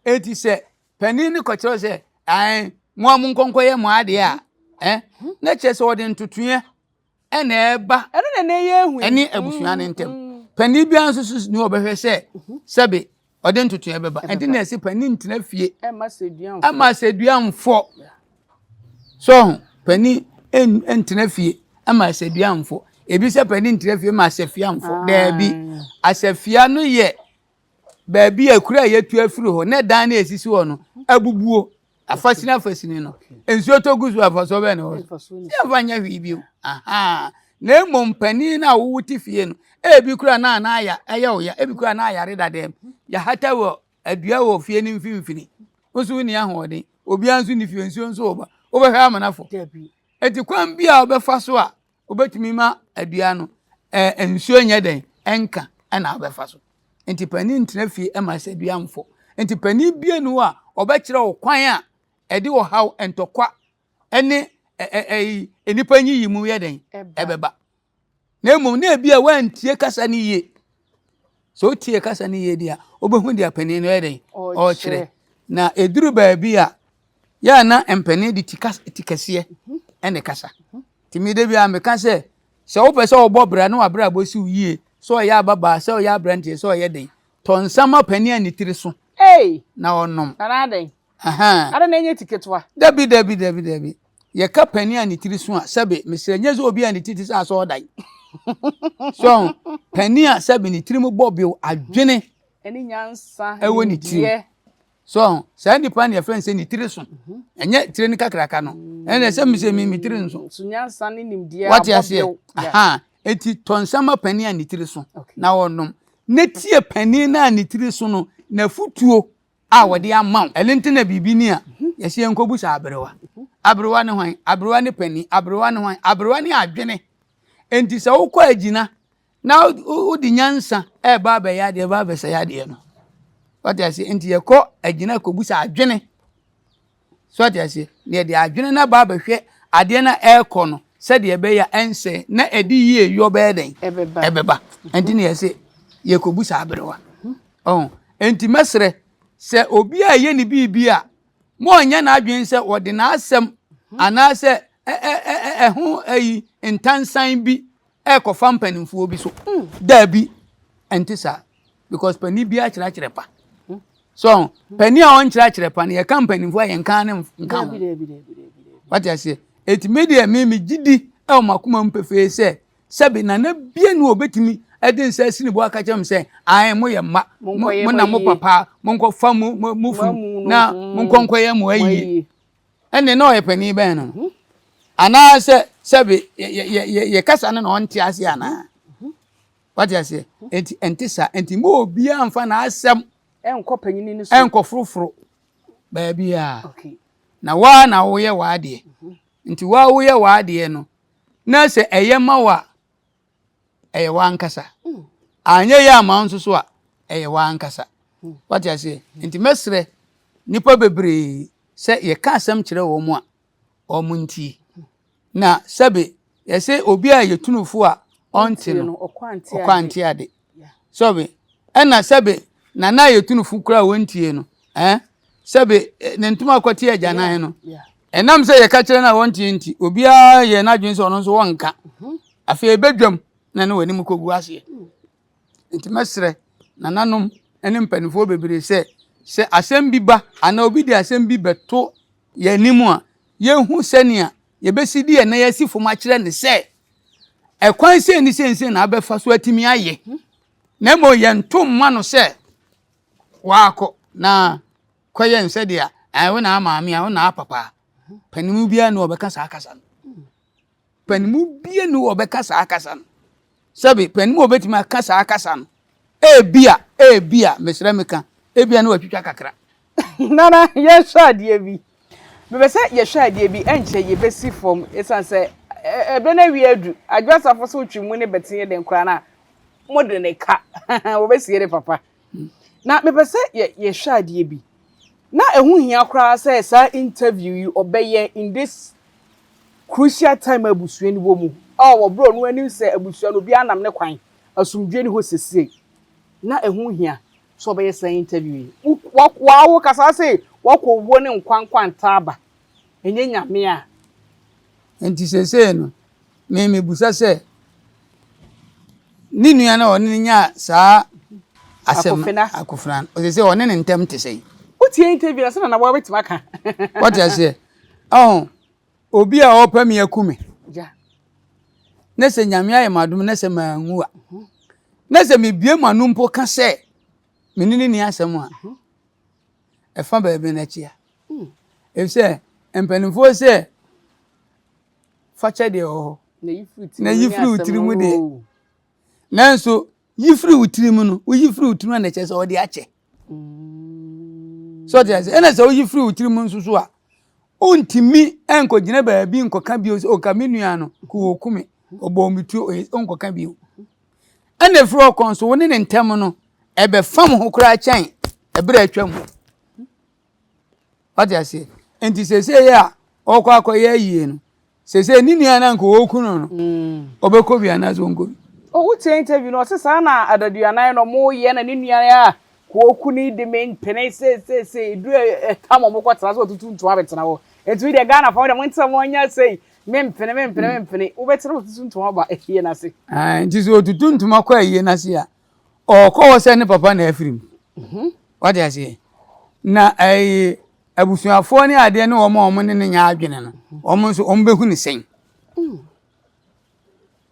Enti sɛ panin no kɔkyerɛ sɛ ae mo a monkɔ nkɔyɛ mo adeɛ a, ɛ na kyerɛ sɛ ɔde ntotoeɛ ɛna ɛba ɛno na ɛnɛ yɛ ehu ɛne abusua no ntam mm. panin biara nso so ni ɔbɛhwɛ sɛ mhm. sɛbe ɔde ntotoeɛ bɛba ɛnti na ɛsɛ panin ntena fie ɛma sɛdua mfɔ so ho panin ntena fie ɛma sɛdua mfɔ ebi sɛ panin ntena fie ma asɛfia mfɔ ah. daabi asɛfia no yɛ baabi a kura a yɛtu afiri hɔ na dan no a esisi hɔ no abubuo afasini afasini no nsuo tɔ gu so afasoɔ bɛn na ɛwɔ so yɛmfa nyɛ hwee bio aha na mmom panin no a wowo te fie no ebi kura na na aya ɛyɛ wo ya ebi kura na ayare dada mu yɛhata wɔ adua wɔ fie no mfimfini wo nso wonni ahoɔden obiara nso ni fie nsuo nso wɔ ba wobɛhwɛ amanafo eti kwan bi a wobɛfa so a Wobɛtumi ma adua no ɛɛ nsuo nyɛ dɛn ɛnka ɛna wobɛfa so. Nti panin ntena fie ɛma sɛ dua mfɔ. Nti panin bie ni hɔ a ɔbɛkyerɛ wo kwan a ɛde ɔhaw, ntɔkwa ɛne ɛyi nnipa nyiyi mu yɛ dɛn ɛbɛba. Na mmom na ebi a wantie kasa no yie. Sɛ wotie kasa no yie deɛ a wobɛhu deɛ panin no yɛ dɛn ɔrekyerɛ. Na ɛduru baabi a yɛ a na mpanin de ti kɛseɛ ɛna ɛkasa. Nti me da biara meka sɛ, sɛ wopɛ sɛ wobɔ bra na w'abrabɔ si wo yie, sɛ ɔyɛ ababaa, sɛ ɔyɛ aberanteɛ, sɛ ɔyɛ den, tɔ nsa ma panin a ne tiri so Ei! na ɔnom. Nana adɛn? Ahaa. Adɛn na ɛnyɛ ti ketewa? Dabi, dabi, dabi, dabi. Yɛka panin a ne tiri so a, sɛbe, mesrɛ, nyɛ sɛ obi a ne ti te sɛ asɔɔdan. So, panin a sɛbe ne tiri mu bɔ bew, adwene Ɛne nyansa, ɛwɔ ne tirim. nimdeɛ. So ɔho, saa nipa no yɛfrɛ no sɛ ne tiri so. Ɛnyɛ tiri no kakraka no. Ɛna ɛsɛ mi sɛ mi mi tiri nso. So nyansa ne nimdeɛ Wate aseɛ? Aha. Eti tɔ nsa ma panin a ne tiri so na ɔnom. Na tie panin no a ne tiri so no n'afutuo a wɔde ama wo. Ɛno nti na biribi ni a yɛsɛ yɛnkɔbu sa aberewa. Aberewa ne hwan? Aberewa ne panin. Aberewa ne hwan? Aberewa ne adwene. Enti sɛ wokɔ agyina na wode nyansa ɛreba abɛyɛ adeɛ ɛba abɛsɛe adeɛ no wate aseɛ nti yɛkɔ agyina kɔbusa adwene so wate aseɛ na yɛde adwene no aba abɛhwɛ adeɛ no a ɛrekɔ no sɛdeɛ ɛbɛyɛ a ɛnsɛe na ɛde yie yɔ bɛyɛ dɛn ɛbɛba nti na yɛsɛ yɛkɔbusa aberewa ɔho nti mɛsrɛ sɛ obi a ɛyɛ ne biribi a ma ɔnyɛ n'adwene sɛ ɔde n'asɛm anaasɛ ɛho ayi ntansan bi ɛrekɔfa mpanimfoɔ bi so. Daabi, ɛnte saa. Because panin biara kyerɛkyerɛ pa. So, panin a ɔnkyerɛkyerɛ pa no, yɛka mpanimfoɔ a yɛnka ne nka ho. Wate aseɛ? Eti me deɛ me me gye di ɛwɔ m'akoma mu pefee sɛ sɛbi nana bie ne obetumi ɛde nsa asi ne bo aka kyerɛ me sɛ ae mo yɛ mma mo na mo papa monkɔfa mo mo funu na monkɔ nkɔyɛ mo ayie. Ɛnne na ɔyɛ panin bɛn no no? Anaasɛ sɛbe yɛ kasa no na ɔnte ase anaa? Wate aseɛ? Enti ɛnte saa. Enti mo obiara mfa n'asɛm ɛnkɔ panyini no so ɛnkɔ foroforo baabiara. Okay. Na waa na woyɛ w'adeɛ. Nti waa woyɛ w'adeɛ no na sɛ ɛyɛ ma wo a ɛyɛ w'ankasa. Anyɛ yie amma wo nso so a, ɛyɛ w'ankasa. Wate aseɛ? Nti mɛsrɛ nnipa bebree sɛ yɛka asɛm kyerɛ wɔn a, wɔn ntie. Na sɛbe yɛsɛ obi a yɛtu no fo a ɔnte no, ɔkɔ ante ade. Sɔbe, ɛna sɛbe nana a yɛtu no fo koraa a ɔntie no, eh, sɛbe ne ntoma kɔte agyanan no, ɛnam sɛ yɛka kyerɛ no a ɔntie nti, obiara yɛ n'adwene sɛ ɔno nso ɔnka. Afei ɛbɛdwam na ne w'anim kɔgu aseɛ. Nti mɛsrɛ nananom ne mpanimfoɔ bebree sɛ, sɛ asɛm bi ba anaa obi de asɛm bi bɛto yɛn anim a, yɛnhu sɛnea yɛbɛsi de yɛn nan asi fam akyerɛ no sɛ, ɛkwan sei ne sei sei na abɛfa so atumi ayɛ. Na mmom yɛnto mma no sɛ waakɔ na kɔyɛ no sɛdeɛ ɛɛ wo na maame a wo na papa. Panimu biara ni ɔbɛka saa kasa no. Panimu biara ni ɔbɛka saa kasa no. Sɛbe panimu a ɔbɛtumi aka saa kasa no ebia ebia mesrɛ meka ebia na watwitwa kakra. Nana yɛnhwɛ adeɛ bi. Mepɛ sɛ yɛhwɛ adeɛ bi, ɛnkyɛ yɛbɛsi fam ɛsiane sɛ ɛberɛ no awie adu. Adwo Asafo so wotwe mu ne bɛte yɛ den koraa no a, mode ne ka. Wɔbɛsie ne papa. Na mepɛ sɛ yɛhwɛ adeɛ bi. Na ɛho hia koraa sɛ saa interview yi ɔbɛyɛ in this crucial time a abusua no wɔ mu. A wɔ berɛ ɔno anim sɛ abusua no obiara nam ne kwan, asomdwoeɛ ni hɔ seesei. Na ɛho hia sɛ ɔbɛyɛ saa interview yi. Wo wa wo kasa se wakɔ owuo ne nkwa nkwanta aba. Ɛnyɛ Nyame a. Nti seesei no, me mebusa sɛ, ne nua no a ɔne no nyaa saa asɛm Akofena. Akofena no, seesei ɔne ne ntam te sɛn? Wotie interview no, sɛ Nana wobɛtumi aka. Wate aseɛ? Ɔho, obi a ɔrepɛ me aku me, na sɛ Nyame ayɛ m'adom na sɛ manwu a, na sɛ mebue m'ano mpo ka sɛ me ne no nni asɛm a, ɛfa baabi no akyia. Efisɛ mpanimfoɔ sɛ fakyɛ deɛ wɔ hɔ na yi firi wo tiri mu deɛ. Nanso yi firi wo tirim no, woyi firi wo tirim a na ɛkyerɛ sɛ wɔde akyɛ. So ɔte ase ɛna sɛ woyi firi wo tirim nso so a, wontumi nkɔgyina baabi nkɔka bio sɛ ɔka me nua no ko wɔku me ɔbɔɔ me tuo ɔnkɔka bio. Ɛna ɛfiri ɔkɔ nso wo ne ne ntam no ɛbɛfam ho koraa kyɛn ɛberɛ atwa mu. Wate aseɛ? Nti seesei a ɔkɔ akɔyɛ ayie no, seesei ne nua no anka ɔreku no no, mm. ɔbɛkɔ bi anaasɛ ɔnkɔ bi? Oh, wotie interview no, ɔse saa na adaduanan no ɔmo yɛ na ne nua a kooku ne de me mpene seeseesei eduru ɛtam ɔmo kɔtena so ɔtutu ntoma bɛtena hɔ. Nti wo deɛ Ghana fam deɛ mo ntena mo anya sei me mpene me mpene me mpene wobɛtena ɔtutu ntoma ba ayie no ase. Nti sɛ ɔtutu ntoma kɔ ayie no ase a ɔkɔ hɔ sɛ ne papa na afiri mu. Mhm. Wate aseɛ? Na ɛyi abusuafoɔ ne adeɛ ne wɔn a wɔn ne no nyɛ adwene no, wɔn nso wɔn bɛhu ne sɛn.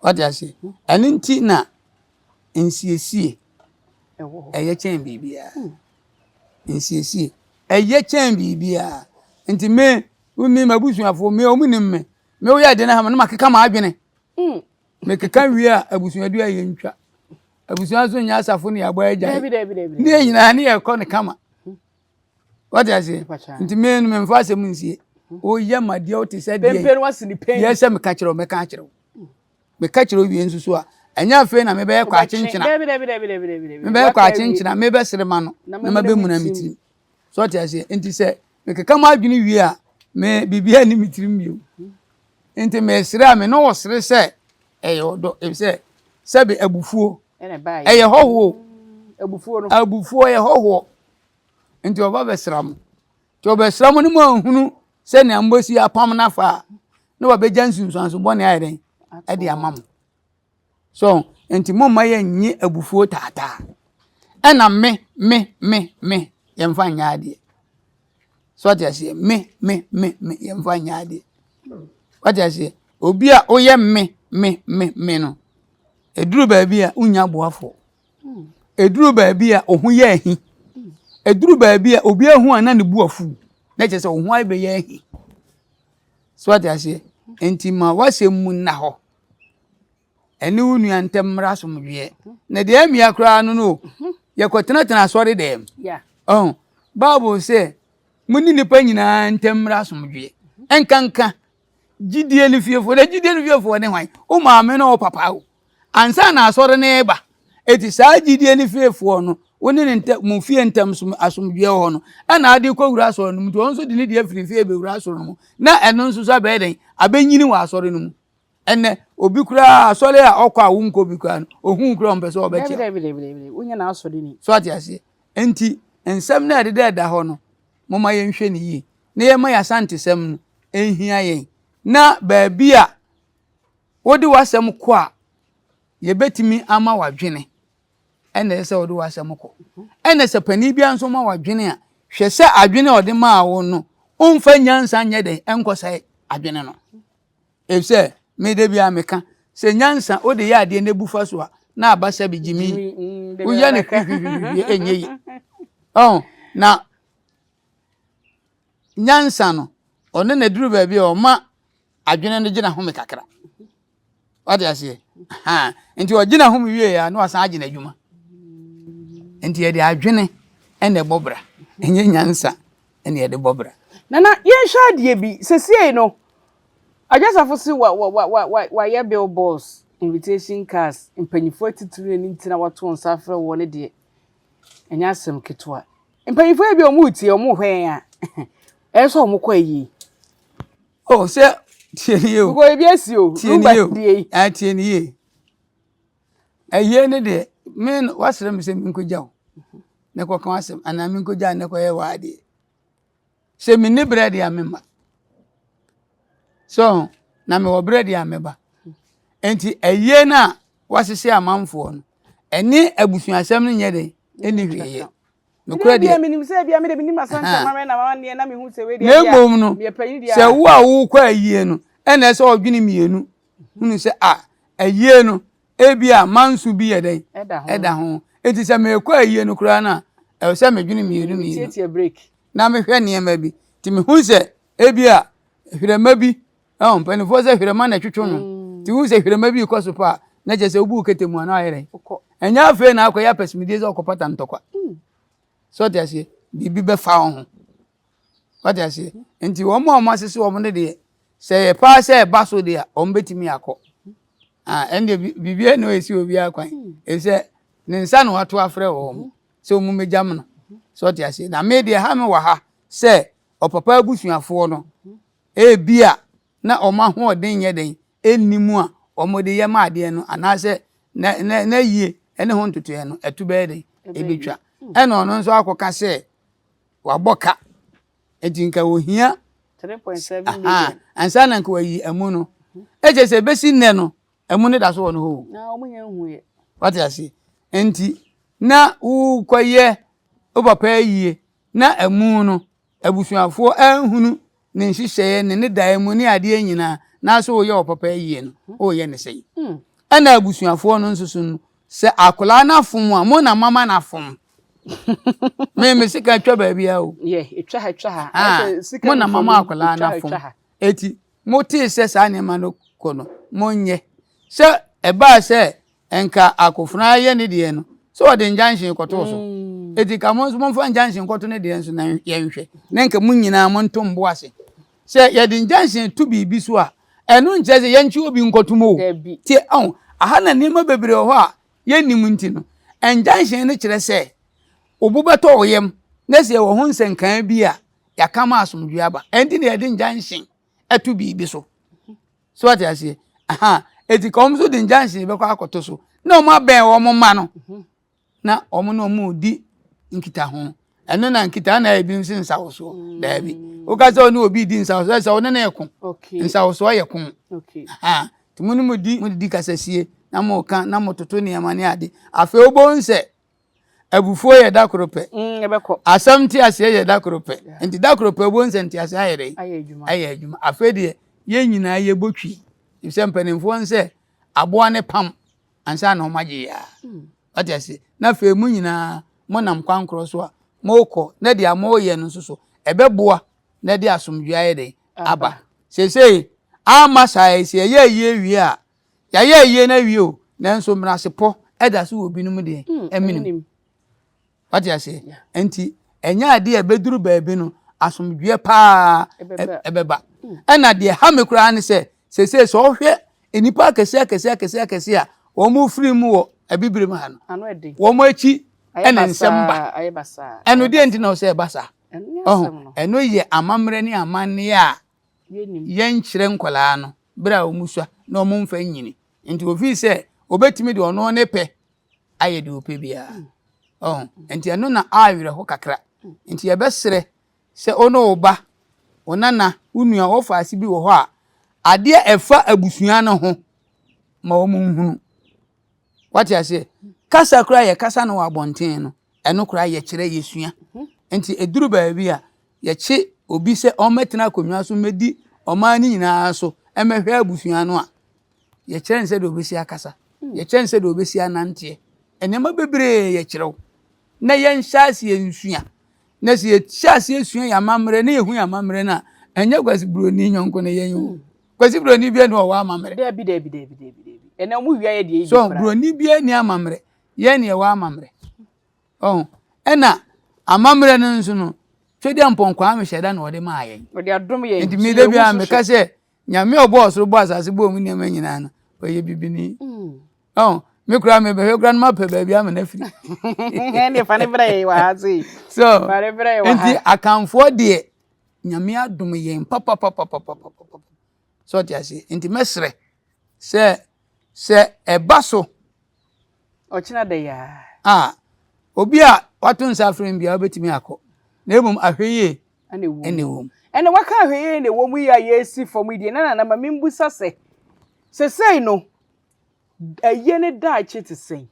Wate aseɛ? Ɛno nti na nsiesie ɛyɛ kyɛn biribiara. Nsiesie. Ɛyɛ kyɛn biribiara. Nti me, wo me m'abusuafoɔ, me wɔn nim me. Me woyɛ adeɛ no ha ma na makeka m'adwene. Mm. Mekeka wie a abusuadua yɛ ntwa. Abusua nso nyɛ asafo ne yɛabɔ agya. Ne yɛ nyinaa ne yɛkɔ no kama. Wate aseɛ? Nti me no memfa asɛm nsie. Woyɛ ma deɛ wote sɛ deɛ. Deɛ sɛ meka kyerɛ wo mɛka akyerɛ wo. Meka kyerɛ wo wie nso so a, ɛnyɛ afei na mebɛyɛ kɔ akyenkyena. Mebɛyɛ kɔ akyenkyena, mebɛsere ma no na mabɛmuna me tirim. So ɔte aseɛ? Nti sɛ mekeka m'adwene wie a, me biribiara nni me tirim bio. Nti mesere a, me ne wo sere sɛ ɛyɛ ɔdɔ, efisɛ sɛbe abufuo ɛyɛ hɔhoɔ. Abufuo ɛyɛ hɔhoɔ. Nti ɔba bɛsra mo. Nti ɔbɛsra mo no mo anhunu sɛnea mobɛsi apam no afa a, na wabɛgya nsunsuanso bɔne ayɛ dɛn ɛde ama mo. So nti momma yɛnnye abufuo taataa. Ɛna me, me, me, me, yɛmfa nyɛ adeɛ. So ɔte aseɛ? Me, me, me, me, yɛmfa nyɛ adeɛ. Wate aseɛ? Obi a woyɛ me, me, me, me no, ɛduru baabi a wonya aboafoɔ. Ɛduru baabi a wo ho yɛ ahi. Ɛduru baabi a obi ahu a na ne bu afu. Na kyerɛ sɛ wo ho abɛyɛ ahi. So ate aseɛ? Nti ma w'asɛm mu nna hɔ. Ɛne wo nua ntam mmra asomdwoeɛ. Na deɛ amia koraa no no, yɛkɔtenatena asɔre dɛm. Ɔho, Bible sɛ, mo ne nnipa nyinaa ntam mmra asomdwoeɛ. Ɛnkanka gyidie no fiefoɔ. Na gyidie no fiefoɔ ne hwan? Wo maame ne wo papa o. Ansa na asɔre no reba. Eti saa gyidie no fiefoɔ no, wo ne ne ntam, mo fie ntam som, asomdwoeɛ wɔ hɔ no, ɛna ade kɔwura asɔre no mu. Nti ɔno nso de ne deɛ firi fie bɛwura asɔre no mu. Na ɛno nso so abɛyɛ dɛn? Abɛnyini wɔ asɔre no mu. Ɛnɛ, obi koraa asɔre a ɔkɔ a wonkɔ bi koraa no, ohun koraa ɔmpɛ sɛ ɔbɛkyɛ. Dabi, dabi, dabi, wonyɛ n'asɔre ni. So ate aseɛ? Nti, nsɛm no a ɛdeda ɛda hɔ no, momma yɛnhwɛ no yie na yɛmma yɛn asantesɛm no nhia yɛn. Na baabi a wode w'asɛm kɔ a, yɛbɛtumi ama w'adwene ɛna ɛsɛ sɛ wode w'asɛm kɔ. Ɛna sɛ panin biara nso ma w'adwene a, hwɛ sɛ adwene a ɔde maa wo no, womfa nyansa nyɛ dɛn ɛnkɔsɛe adwene no. Efisɛ me da biara meka sɛ nyansa wode yɛ adeɛ na ebu fa so a na aba sɛ bi gyimi. Woyɛ no hwihwihwihwi ɛnyɛ yie. Ɔho na nyansa no ɔno na duru baabi a ɔma adwene no gyina home kakra. Wate aseɛ? Ha nti ɔgyina home wie a na wasan agyina adwuma. Nti yɛde adwene ɛna ɛbɔ bra ɛnyɛ nyansa ɛna yɛde bɔ bra. Nana yɛnhwɛ adeɛ bi sesiei no Adwasafo se wa wa wa wa wa wayɛ billboards, invitation cards, mpanyinfoɔ atitiriw ne nti na wato nsa afrɛ wɔn no deɛ, ɛnyɛ asɛm ketewa. Mpanyinfoɔ yi bi a wɔn retie, wɔn rehwɛ yɛn a, ɛyɛ sɛ wɔn kɔ ayie. Oh, sɛ tie ni yie o. Because ebi asi o. Tie ni yie o. Ah, tie ni yie. Ayie ne deɛ, me wasrɛ me sɛ menkɔgya wo. Ne kɔka asɛm anaa menkɔgya ne kɔyɛ w'adeɛ. Sɛ menni berɛ deɛ a memma. So na mewɔ berɛ deɛ a mɛba. Nti ayie no a wɔasese amanfoɔ no, ɛne abusuasɛm no nyɛ den, ɛnni hwee yɛ. Nokorɛ deɛ. Na mmom no, sɛ wo a wokɔ ayie no, ɛna ɛsɛ ɔdwene mmienu hunu sɛ a ayie no Ebia manso bi yɛ dɛn? Ɛda ho. Enti sɛ merekɔ ayie no koraa no a, ɛwɔ sɛ medwene mmienu mmienu na mehwɛ nneɛma bi. Nti mehu sɛ ebia hwerɛma bi, ɛwɔ mpanimfoɔ sɛ hwerɛma na ɛtwetwe no. Nti wohu sɛ hwerɛma bi rekɔ so pa a, na kyerɛ sɛ wobu wo kete mu a na ayɛ dɛn? Ɛnyɛ afei na akɔyɛ apɛsɛmudie sɛ ɔkɔpata ntɔkwa. So ɔte aseɛ? Biribi bɛfa wo ho. Wate aseɛ? Nti wɔn a wɔasese wɔn no deɛ, sɛ ɛyɛ paa sɛ ɛba so deɛ a, wɔbɛtumi akɔ. Ah, ɛndeɛ biribiara na ɛsi obiara kwan. Ɛfisɛ ne nsa na wato afrɛ wɔn sɛ wɔn mmɛgyam no. So ɔte aseɛ? Na me deɛ ha me wɔ ha sɛ ɔpapa abusuafoɔ no, ebia na wɔn ahoɔden nyɛ dɛn ɛnni mu a wɔde yɛ ma adeɛ no anaasɛ na na na yie ɛne ho ntotoeɛ no ɛto bɛyɛ dɛn ɛbɛtwa. Ɛna ɔno nso akɔka sɛ wabɔ ka nti nka ohia ansa na nka wayi amu no ɛkyɛ sɛ bɛsi nnɛ no amu no da so wɔ no hɔ o wate ase nti na wokɔyɛ wo papa ayie na amu no abusuafoɔ anhunu ne nhyehyɛeɛ ne ne daeɛ mu ne adeɛ nyinaa na so woyɛ wo papa ayie no woyɛ ne sɛn ɛna abusuafoɔ no nso so no sɛ akwadaa no afom a mo na mama no afom. Me me sika twa baabi a o. Yeah, etwa ha etwa ha. Ah, mo na mama akwadaa no afom. Eti mo tee sɛ saa nneɛma no kɔ no, mo nyɛ. Sɛ ɛbaa sɛ nka akofena yɛ ne deɛ no, sɛ ɔde injunction kɔtoo so. Mm. Eti ka mo nso momfa injunction kɔto ne deɛ nso na yɛnhwɛ. Na nka mo nyinaa mo nto mbo ase. Sɛ yɛde injunction to biribi so a, ɛno nkyerɛ sɛ yɛnkye obi nkɔto mu o. Tie, ɔho, aha na nneɛma bebree wɔ hɔ a yɛnnim nti no, injunction no kyerɛ sɛ wo bo bɛtɔ wo yam na sɛ yɛwɔ ho nsɛnkaa bi a, yɛaka ma asomdwoe aba. Ɛnti na yɛde injunction to biribi so. So wate aseɛ? Aha, eti ka wɔn nso de injunction bɛkɔ akɔto so na wɔn abɛn wɔn mma no na wɔn ne wɔn redi nkitaho. Ɛno na nkitaho na ebinom si nsawosoɔ. Mm. Daabi. Woka sɛ ɔne obi di nsawosoɔ sɛ ɔne ne ko. Nsawosoɔ yɛ ko. Aha. Nti mo ne mo di mo didi kasasie na mo ka na mo toto nneɛma ne ade. Afei wobɛhu sɛ abufuo yɛ da koro pɛ. Mm, Asɛm nteaseɛ yɛ da koro pɛ. Nti da koro pɛ wobɛhu sɛ nteaseɛ ayɛ dɛn? Ayɛ adwuma. Afei deɛ yɛn nyinaa yɛbɔ twi. Efisɛ mpanimfoɔ nsɛ aboa ne pam ansa na wɔagye yɛ a. Mm. Wate ase? Na afei mo nyinaa monam kwan korɔ so a morekɔ na deɛ moreyɛ no nso so ɛbɛboa na ɛde asomdwoeɛ ayɛ dɛn? Aba. Seesei amma saa yi, sɛ yɛyɛ ayie wie a, yɛayɛ ayie no awie o, nanso mmenasepɔ da so wɔ binom deɛ mm, menem. Wate aseɛ? Nti ɛnyɛ adeɛ a ɛbɛduru baabi no asomdwoeɛ paa ɛbɛba. Mm. Ɛna deɛ ha me koraa ne sɛ seesei sɛ ɔhwɛ nnipa akɛseɛ akɛseɛ akɛseɛ akɛseɛ a wɔn firi mu wɔ abibire mu ha no, wɔn akyi ɛna nsɛm ba. Ɛno deɛ nti na ɔsɛ ɛba saa. Ɔho, ɛno yɛ amammerɛ ne amanneɛ a yɛnkyerɛ nkwadaa no berɛ a wɔsua na wɔmfa nyini. Nti ofii sɛ obetumi de ɔno ne pɛ ayɛ deɛ ɔpɛ biara. Ɔho, nti ɛno na awerɛho kakra. Nti yɛbɛsrɛ sɛ wo ne wo ba, wo nana, wo nua, wo faase bi wɔ hɔ a, adeɛ ɛfa abusua no ho ma wɔn nhunu. Wate aseɛ? Kasa koraa yɛkasa no wɔ abɔnten no, ɛno koraa yɛkyerɛ, yɛsua. Nti ɛduru baabi a, yɛkye obi sɛ ɔmmɛtena akonnwa so mmɛdi ɔman no nyinaa so mmɛhwɛ abusua no a, yɛkyerɛ no sɛdeɛ ɔbɛsi akasa, yɛkyerɛ no sɛdeɛ ɔbɛsi ananteɛ. Nneɛma bebree yɛkyerɛ wo na yɛnhyɛ aseɛ nsua. Na sɛ yɛhyɛ aseɛ sua yɛn amammerɛ na yɛhu yɛn amammerɛ no a, ɛnyɛ Kwasi Buroni nyɔnko no yɛn o. Kwasi Buroni biara ni ɔwɔ amammerɛ. Dabi dabi dabi dabi dabi. Ɛnna wɔn wia yɛ deɛ yi So Buroni biara ni amammerɛ. Yɛn na yɛwɔ amammerɛ. Ɔho. Ɛna amammerɛ no nso no, Twedeɛ Mpɔn Kwame hyɛ da na ɔde maa yɛn. Ɔde adom yɛn. Nti me da biara meka sɛ Nyame a ɔbɔɔ ɔsoro bɔɔ asase bɔɔ mu nneɛma nyinaa no, ɔyɛ bibini. Mm. Ɔho. Me koraa mebɛhwɛ koraa no mapɛ baabi ama no afiri. Ɛnde fa ne brɛ yɛn wɔ ha sei. So, nti Akanfoɔ deɛ, Nyame adom yɛn papapapapapapa. So ɔte aseɛ. Nti mɛsrɛ sɛ sɛ ɛba so. Ɔkyena da yi ara. A, obi a wato nsa afrɛ me biara wobɛtumi akɔ. Na mmom ahwɛyie na ɛwɔ mu. Ɛna waka ahwɛyie na ɛwɔ mu yi a yɛresi fam yi deɛ na nana ma membusa sɛ sesei no ayie ne daakye te sɛn?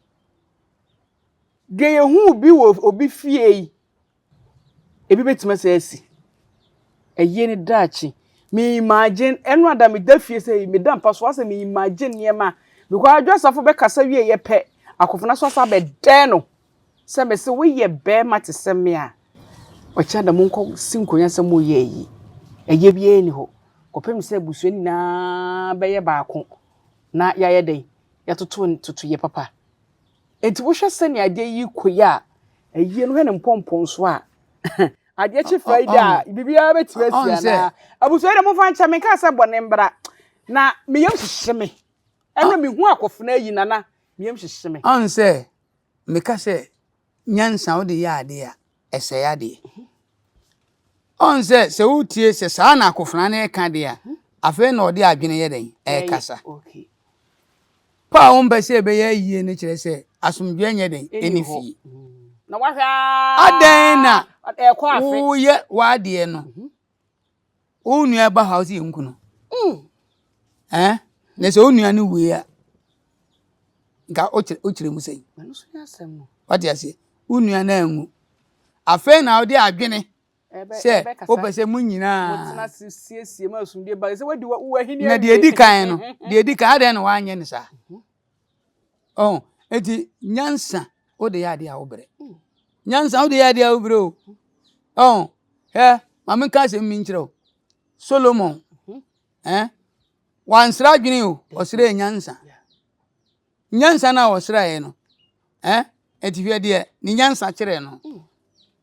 Deɛ yɛhuu bi wɔ obi fie yi Ebi bɛtumi asan asi. Ayie no daakye. Me imagine, ɛno ada meda fie sɛ meda mpa so asɛ me imagine nneɛma. Because Adwo Asafo bɛkasa wie yɛ pɛ, akofena so asa abɛdɛɛ no. Sɛ mese woyɛ bɛrima te sɛ me a, ɔkyena da monkɔ si nkonnwa sɛ moyɛ ayi. Ayie biara nni hɔ. Kɔpem sɛ abusua nyinaa bɛyɛ baako na yɛayɛ dɛn? Yɛatoto ntotoeɛ papa. Enti wohwɛ sɛnea adeɛ yi rekɔ yi a, ayie no hwɛ ne mpɔmpɔnso a, adeɛ kye Friday a, biribiara bɛtumi asi anaa? Abusua yi deɛ momfa nkyɛ me, nkaa sɛ bɔne mbra. Na me yam hyehye me. Ɛno mehu akɔfena ayi nana, me yam hyehye me. Ɔn sɛ meka sɛ nyansa wode yɛ adeɛ a, ɛsɛe adeɛ. Ɔn sɛ sɛ wotie sɛ saa na akofena no reka deɛ a, afei na ɔde adwene yɛ dɛn? Ɛrekasa. Pɔ a wompɛ sɛ ɛbɛyɛ ayie no kyerɛ sɛ asomdwoeɛ nyɛ dɛn? Ɛnni fie. Adɛn na woyɛ w'adeɛ no, wo nua ba hɔ a wo sɛ yɛnku no? Ɛn? Na sɛ wo nua no wui a, nka wokyerɛ mu sɛn? Wate aseɛ? Wo nua no anwu. Afei na wode adwene sɛ wopɛ sɛ mo nyinaa. Na deɛ edi kan no, deɛ edi kan adɛn na wanyɛ no saa? Ɔho, eti nyansa wode yɛ adeɛ a wobrɛ. Nyansa wode yɛ adeɛ a wobrɛ o. Ɔn, hwɛ, ma menka asɛm bi nkyerɛ wo. Solomon, eh, wansrɛ adwene o, ɔsrɛɛ nyansa. Nyansa no a ɔsrɛeɛ no, eh, ɛti hwɛ deɛ ne nyansa kyerɛ no.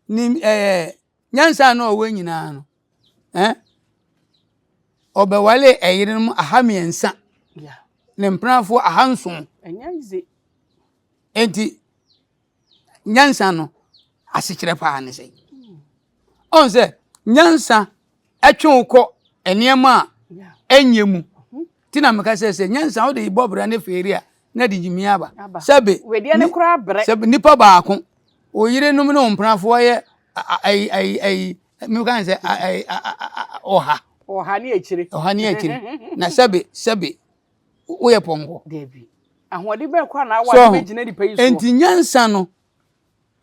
Ne, eh, nyansa a na ɔwɔ nyinaa no, eh, ɔbɛwale ɛyerenom 300, ne mpenafoɔ 700. Enti, nyansa no asekyerɛ paa ne sɛn? Ɔn sɛ nyansa ɛtwe wo kɔ nneɛma a ɛnyɛ mu. Ti na meka sɛ sɛ nyansa wode bɔ bra ne feeri a na de gyimi aba. Sɛbe sɛbe nipa baako wo yerenom ne wo mpenafoɔ yɛ ayi ayi ayi meka ne sɛ ayi ɔha. Ɔha ne akyire. Ɔha ne akyire. Na sɛbe sɛbe woyɛ pɔnkɔ. Dabi. Ahoɔden bɛn koraa na awɔ a bɛgyina nipa yi soɔ? Enti nyansa no,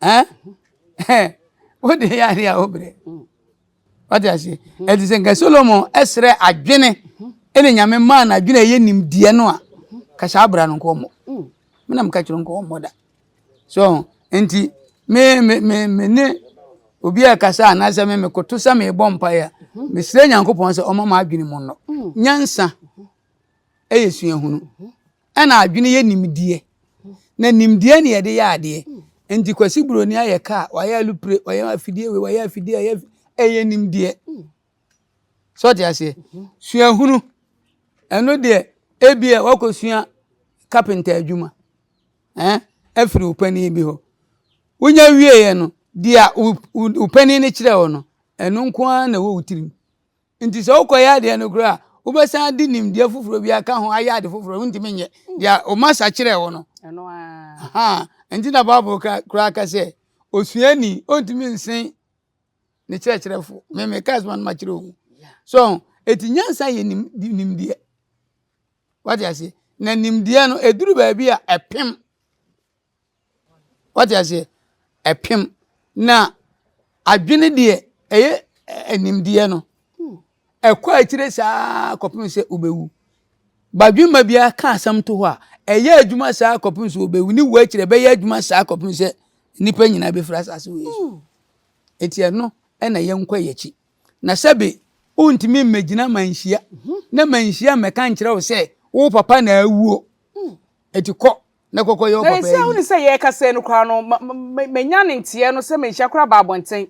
eh, wode yɛ adeɛ a wobrɛ. Mm. Wate aseɛ? Mm. Ɛte sɛ nka Solomon ɛsrɛ adwene mm-hmm. ɛna nyame maa no adwene a ɛyɛ nimdeɛ no a mm-hmm. ka saa abra no nkɔ ɔmmɔ. Mm. Me na meka kyerɛ nkɔ ɔmmɔ da. So nti me me me me ne obi a ɛkasa anaasɛ me mekoto sɛ mebɔ mpaeɛ a mm-hmm. mesrɛ Nyankopɔn sɛ ɔma m'adwene mu nnɔ. Nyansa yɛ suahunu, ɛna adwene yɛ nimdeɛ. Na nimdeɛ na yɛde yɛ adeɛ. Nti Kwasi Buroni ayɛ kaa, wayɛ alupre, wayɛ afidie wei, wayɛ afidie a ɛyɛ nimdeɛ. Sɛ ɔte aseɛ? Suahunu, ɛno deɛ ebia wakɔsua kapenta adwuma eh, afiri wo panin bi hɔ. Wonya wieɛ no, deɛ wo panin no kyerɛ wo no, ɛno nko ara na ɛwɔ wo tirim. Nti sɛ wokɔyɛ adeɛ no koraa a, wobɛsan de nimdeɛ foforɔ bi aka ho ayɛ ade foforɔ, wontumi nyɛ deɛ wo masa kyerɛɛ wo no. Nti na Bible koraa ka sɛ, osuani ɔntumi nsen ne kyerɛkyerɛfo. Me meka asɛm no makyerɛ wo. So, eti nyansa yɛ nimdeɛ. Wate aseɛ? Na nimdeɛ no, ɛduru baabi a ɛpem. Wate aseɛ? Ɛpem. Na adwene deɛ, ɛyɛ nimdeɛ no, ɛkɔ akyire saa kɔpem sɛ wobɛwu. Badwemma biara ka asɛm to hɔ a, ɛyɛ adwuma saa kɔpem sɛ wobɛwu. Ne wu akyire ɛbɛyɛ adwuma saa kɔpem sɛ nnipa nyinaa bɛfiri asase wei so. Eti ɛno ɛna yɛnkɔ yɛn akyi. Na sɛbe wontumi mmɛgyina manhyia na manhyia mmɛka nkyerɛ wo sɛ wo papa na awuo. Eti kɔ na kɔkɔ yɛ wo papa ayi. Na wone sɛ yɛrekasa yi no koraa no, manya ne nteɛ no sɛ manhyia koraa ba abɔnten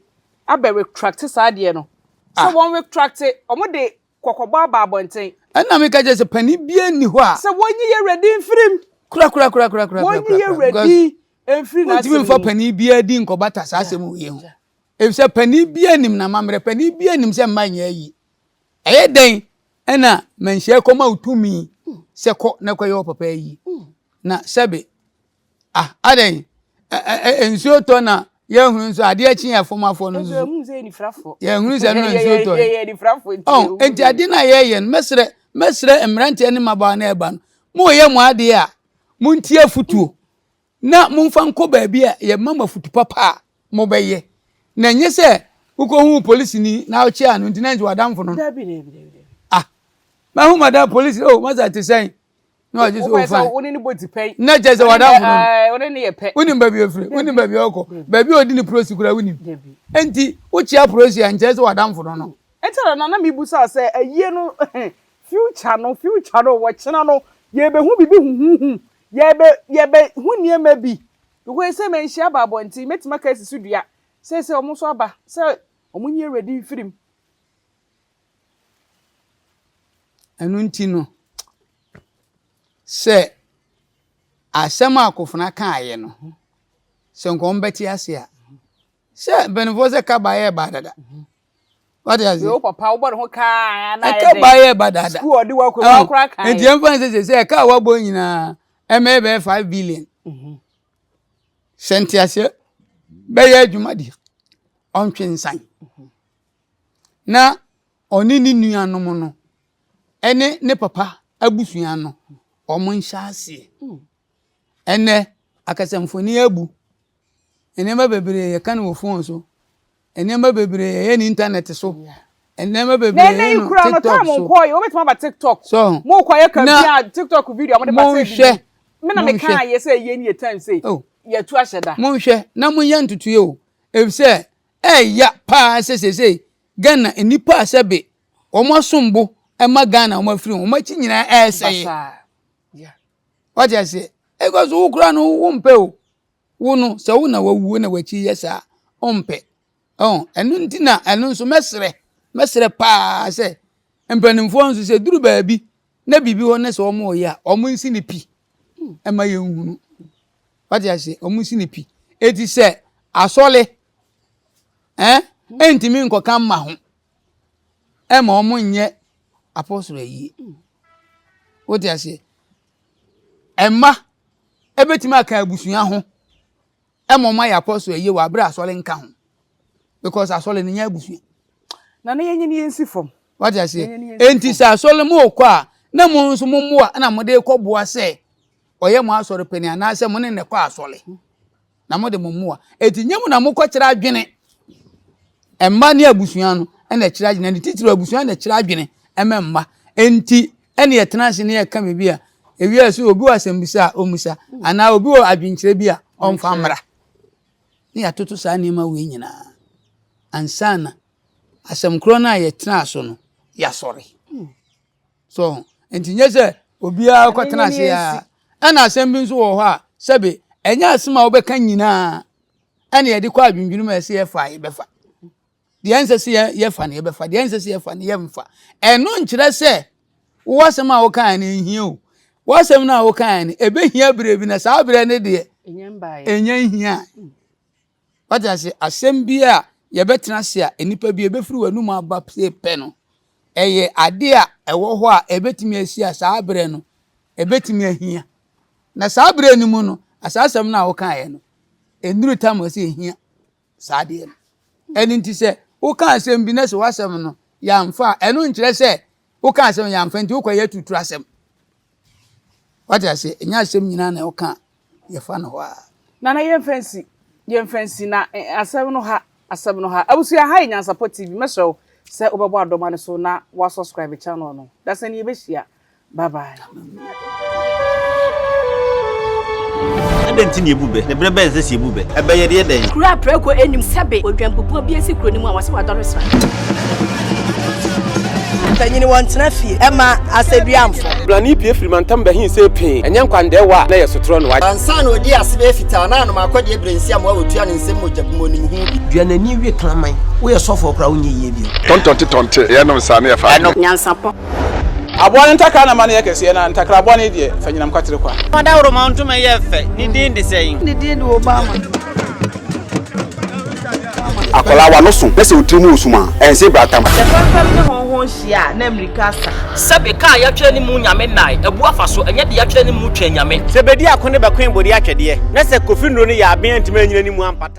abɛ retract saa adeɛ no. Sɛ ah. wɔn retract, wɔn de kɔkɔbɔ aba abɔnten. Ɛna meka kyerɛ sɛ panin biara nni hɔ a. Sɛ wɔnyi yɛ wura din mfiri mu. Kura kura kura kura kura. Wɔnyi yɛ wura din mfiri n'asɛm mu. Wontumi mfa panin biara din nkɔbata saa asɛm wei ho. Efisɛ panin biara nim n'amammerɛ, panin biara nim sɛ mma nyɛ ayi. Ɛyɛ dɛn na manhyia kɔma wo tumi sɛ kɔ na kɔyɛ wo papa ayi? Na sɛbe, ah, adɛn, nsuo tɔ na yɛhunu nso adeɛ kye yɛ fam afɔ no nso. Yɛhunu sɛ no na nsuo tɔ. Ɔn, enti adeɛ no a yɛyɛ no, mɛsrɛ, mɛsrɛ mmeranteɛ ne mmabaawa na ɛba no, moyɛ mo adeɛ a, montie afotuo. Na momfa nkɔ baabi a yɛma mo afotu papa a mobɛyɛ. Na ɛnyɛ sɛ wokɔhuu polisini na wokyea no nti na nti w'adamfo no. Dabi, dabi, dabi, dabi. Ah, mahu madam polisi, oh, masa te sɛn? Na wagye sɛ, oh, fine. Wo ne ne bɔ tipɛn. Na kyerɛ sɛ w'adamfo no. Wo ne ne yɛ pɛ. Wonim baabi ofiri, wonim baabi ɔkɔ, baabi a ɔdi ne polisi koraa wonim. Dabi. Enti wokyea polisi a nkyerɛ sɛ w'adamfo no no. Enti na na mebusa sɛ ayie no future no future no wɔkyena no yɛbɛhu biribi huhuhu Yɛbɛ yɛbɛ hu nneɛma bi because sɛ manhyia aba abɔnten mɛtumi aka asi so dua seesei wɔn nso aba sɛ wɔn nyi awuradi mfiri mu. Ɛno nti no, sɛ asɛm a Akofena kaeɛ no, sɛ nka wɔbɛte ase a, sɛ mpanimfoɔ sɛ kaba yɛ ba dada. Wate ase? Wo papa wobɔ ne ho kaa na ayɛ dɛ. Ɛka ba yɛ ba dada. Sukuu ɔde wakɔ mu akora kan. Nti ɛmfa ne sɛ sɛ ɛka a wabɔ nyinaa ɛmɛ bɛyɛ 5 billion. Sɛ nteaseɛ bɛyɛ adwuma deɛ ɔntwe nsan. Na ɔne ne nuanom no ɛne ne papa abusua no wɔn nhyɛ aseɛ. Ɛnɛ akasamfoni abu. Nneɛma bebree yɛka no wɔ phone so. Nneɛma bebree yɛyɛ no internet so. Nneɛma bebree yɛyɛ no TikTok so. Nkɔ yɛ wobɛtumi aba TikTok. So mo kɔ yɛ campaign a TikTok video a mo de ba sɛ bibi. Me na me kan yɛ sɛ yɛ ni yɛ time sei. Oh. Yɛatu ahyɛ da. Monhwɛ na monyɛ ntotoeɛ o, efisɛ ɛɛya paa sɛ seesei Ghana nnipa a sɛbe wɔn asom bo ma Ghana wɔn afiri wɔn akyi nyinaa ɛresɛe. Basaa. Yeah. Wate aseɛ? Because wo koraa no wompɛ o. Wo no sɛ wo na wawuo na w'akyi yɛ saa wompɛ. Ɔn, ɛno nti na ɛno nso mɛsrɛ, mɛsrɛ paa sɛ mpanimfoɔ nso sɛ duru baabi na biribi hɔ ne sɛ wɔn reyɛ a wɔn nsi ne pi ɛma yɛnhunu. Wate aseɛ? Wɔn nsi ne pi. Eti sɛ asɔle ɛn ɛntumi nkɔka mma ho ɛma wɔn nyɛ apɔsoro ayie. Wote aseɛ? Ɛmma ɛbɛtumi aka abusua ho ɛma wɔn ayɛ apɔsoro ayie wɔ abere asɔre nka ho because asɔre no nyɛ abusua. Na ne yɛnyini yɛnsi fam. Wate aseɛ? Enti sɛ asɔre mo rekɔ a na mo nso mo mmoa na mo de rekɔ boa sɛ ɔyɛ mo asɔre panin anaasɛ mo ne no kɔ asɔre na mo de mo mmoa. Eti nyɛ mo na mokɔkyerɛ adwene. Mma ne abusua no na ɛkyerɛ adwene, ne titiriw abusua na ɛkyerɛ adwene ɛma mma. Enti ɛne yɛtena ase ne yɛka biribi a ewie so obi wɔ asɛmbisa a ɔmmisa anaa obi wɔ adwenkyerɛ bi a ɔmfa mmra. Ne yɛatoto saa nneɛma wei nyinaa ansa na asɛm korɔ no a yɛtenaa so no yɛasɔre. So nti nyɛ sɛ obiara kɔtena ase a ɛna asɛm bi nso wɔ hɔ a sɛbe ɛnyɛ asɛm a wobɛka nyinaa ɛna yɛde kɔ adwendwene mu a ɛsɛ yɛfa a yɛbɛfa deɛ ɛnsɛ sɛ yɛfa no yɛbɛfa deɛ ɛnsɛ sɛ yɛfa no yɛmfa ɛno nkyerɛ sɛ wowɔ asɛm a wokae no nhia o w'asɛm no a wokae no ɛbɛhia berɛ bi na saa berɛ no deɛ ɛnya nhia. Wate ase? Asɛm bi a yɛbɛtena ase a nnipa bi ebefiri w'anum aba pie pɛ no, ɛyɛ ade a ɛwɔ hɔ a ebetumi asi a saa berɛ no, ebetumi ahia. Na saa berɛ no mu no, saa asɛm no a wokaeɛ no, ɛnnuru tam a ɛsɛ ehia saa adeɛ no. Ɛno nti sɛ woka asɛm bi na sɛ w'asɛm no yɛamfa a, ɛno nkyerɛ sɛ woka asɛm yɛamfa nti wokɔyɛ aturutu asɛm. Wate ase? Ɛnyɛ asɛm nyinaa na woka a yɛfa no hɔ ara. Nana yɛmfa nsi, yɛmfa nsi na asɛm no ha, asɛm no ha. Abusua ha yɛ Nyansapɔ TV, mɛsrɛ wo sɛ wobɛbɔ adɔma no so na wa subscribe channel no. Dasani yɛbɛhyia. Bye bye. Adɛn nti na yɛbu bɛ? Na berɛ bɛn na ɛsɛ sɛ yɛbu bɛ? Ɛbɛ yɛde yɛ dɛn? Kuro a prako nnim sɛbe odwanbubuo bi asi kuro no mu a wɔse wadɔre sra. Mpanyin wɔntena fie ɛma asɛduamfo. Brane pue firi mantam bɛhe see pee, ɛnyɛ nkwandɛɛwa a na ɛyɛ sotorɔ no. Ansa na ɔdii ase bɛyɛ fitaa na anom akɔdeɛ berɛ nsi amoa wɔtua ne nsam mogya bi mu ɔnim ho bi. Dua n'ani we kraman. Woyɛ sɔfoɔ koraa wonyɛ yie bio. Tɔntɔnte tɔnte, yɛnom saa na yɛfa adeɛ. Nyansapɔ. Aboa no ntakra na ma no yɛ kɛseɛ, na ntakra bɔne deɛ, fa nyinam kwatere kwa. Ɔdawuroma ntoma yɛ fɛ, ne din de sɛn? Ne din de Obama. Akwadaa w'ano so na sɛ wo tiri mu wɔ sum a, ɛnse bratam. Sɛ fɛmfɛm ne hɔnhɔn hyia a, na mmirika asa. Sɛbe ka a yɛatwerɛ ne mu Nyame nnae, abu afa so, ɛnyɛ deɛ yɛatwerɛ ne mu Twɛn Nyame. Sɛ bedi ako ne bɛkoe bode atwɛdeɛ, na sɛ Kofi nnuro no yɛ aben antumi anyina ne mu ampata.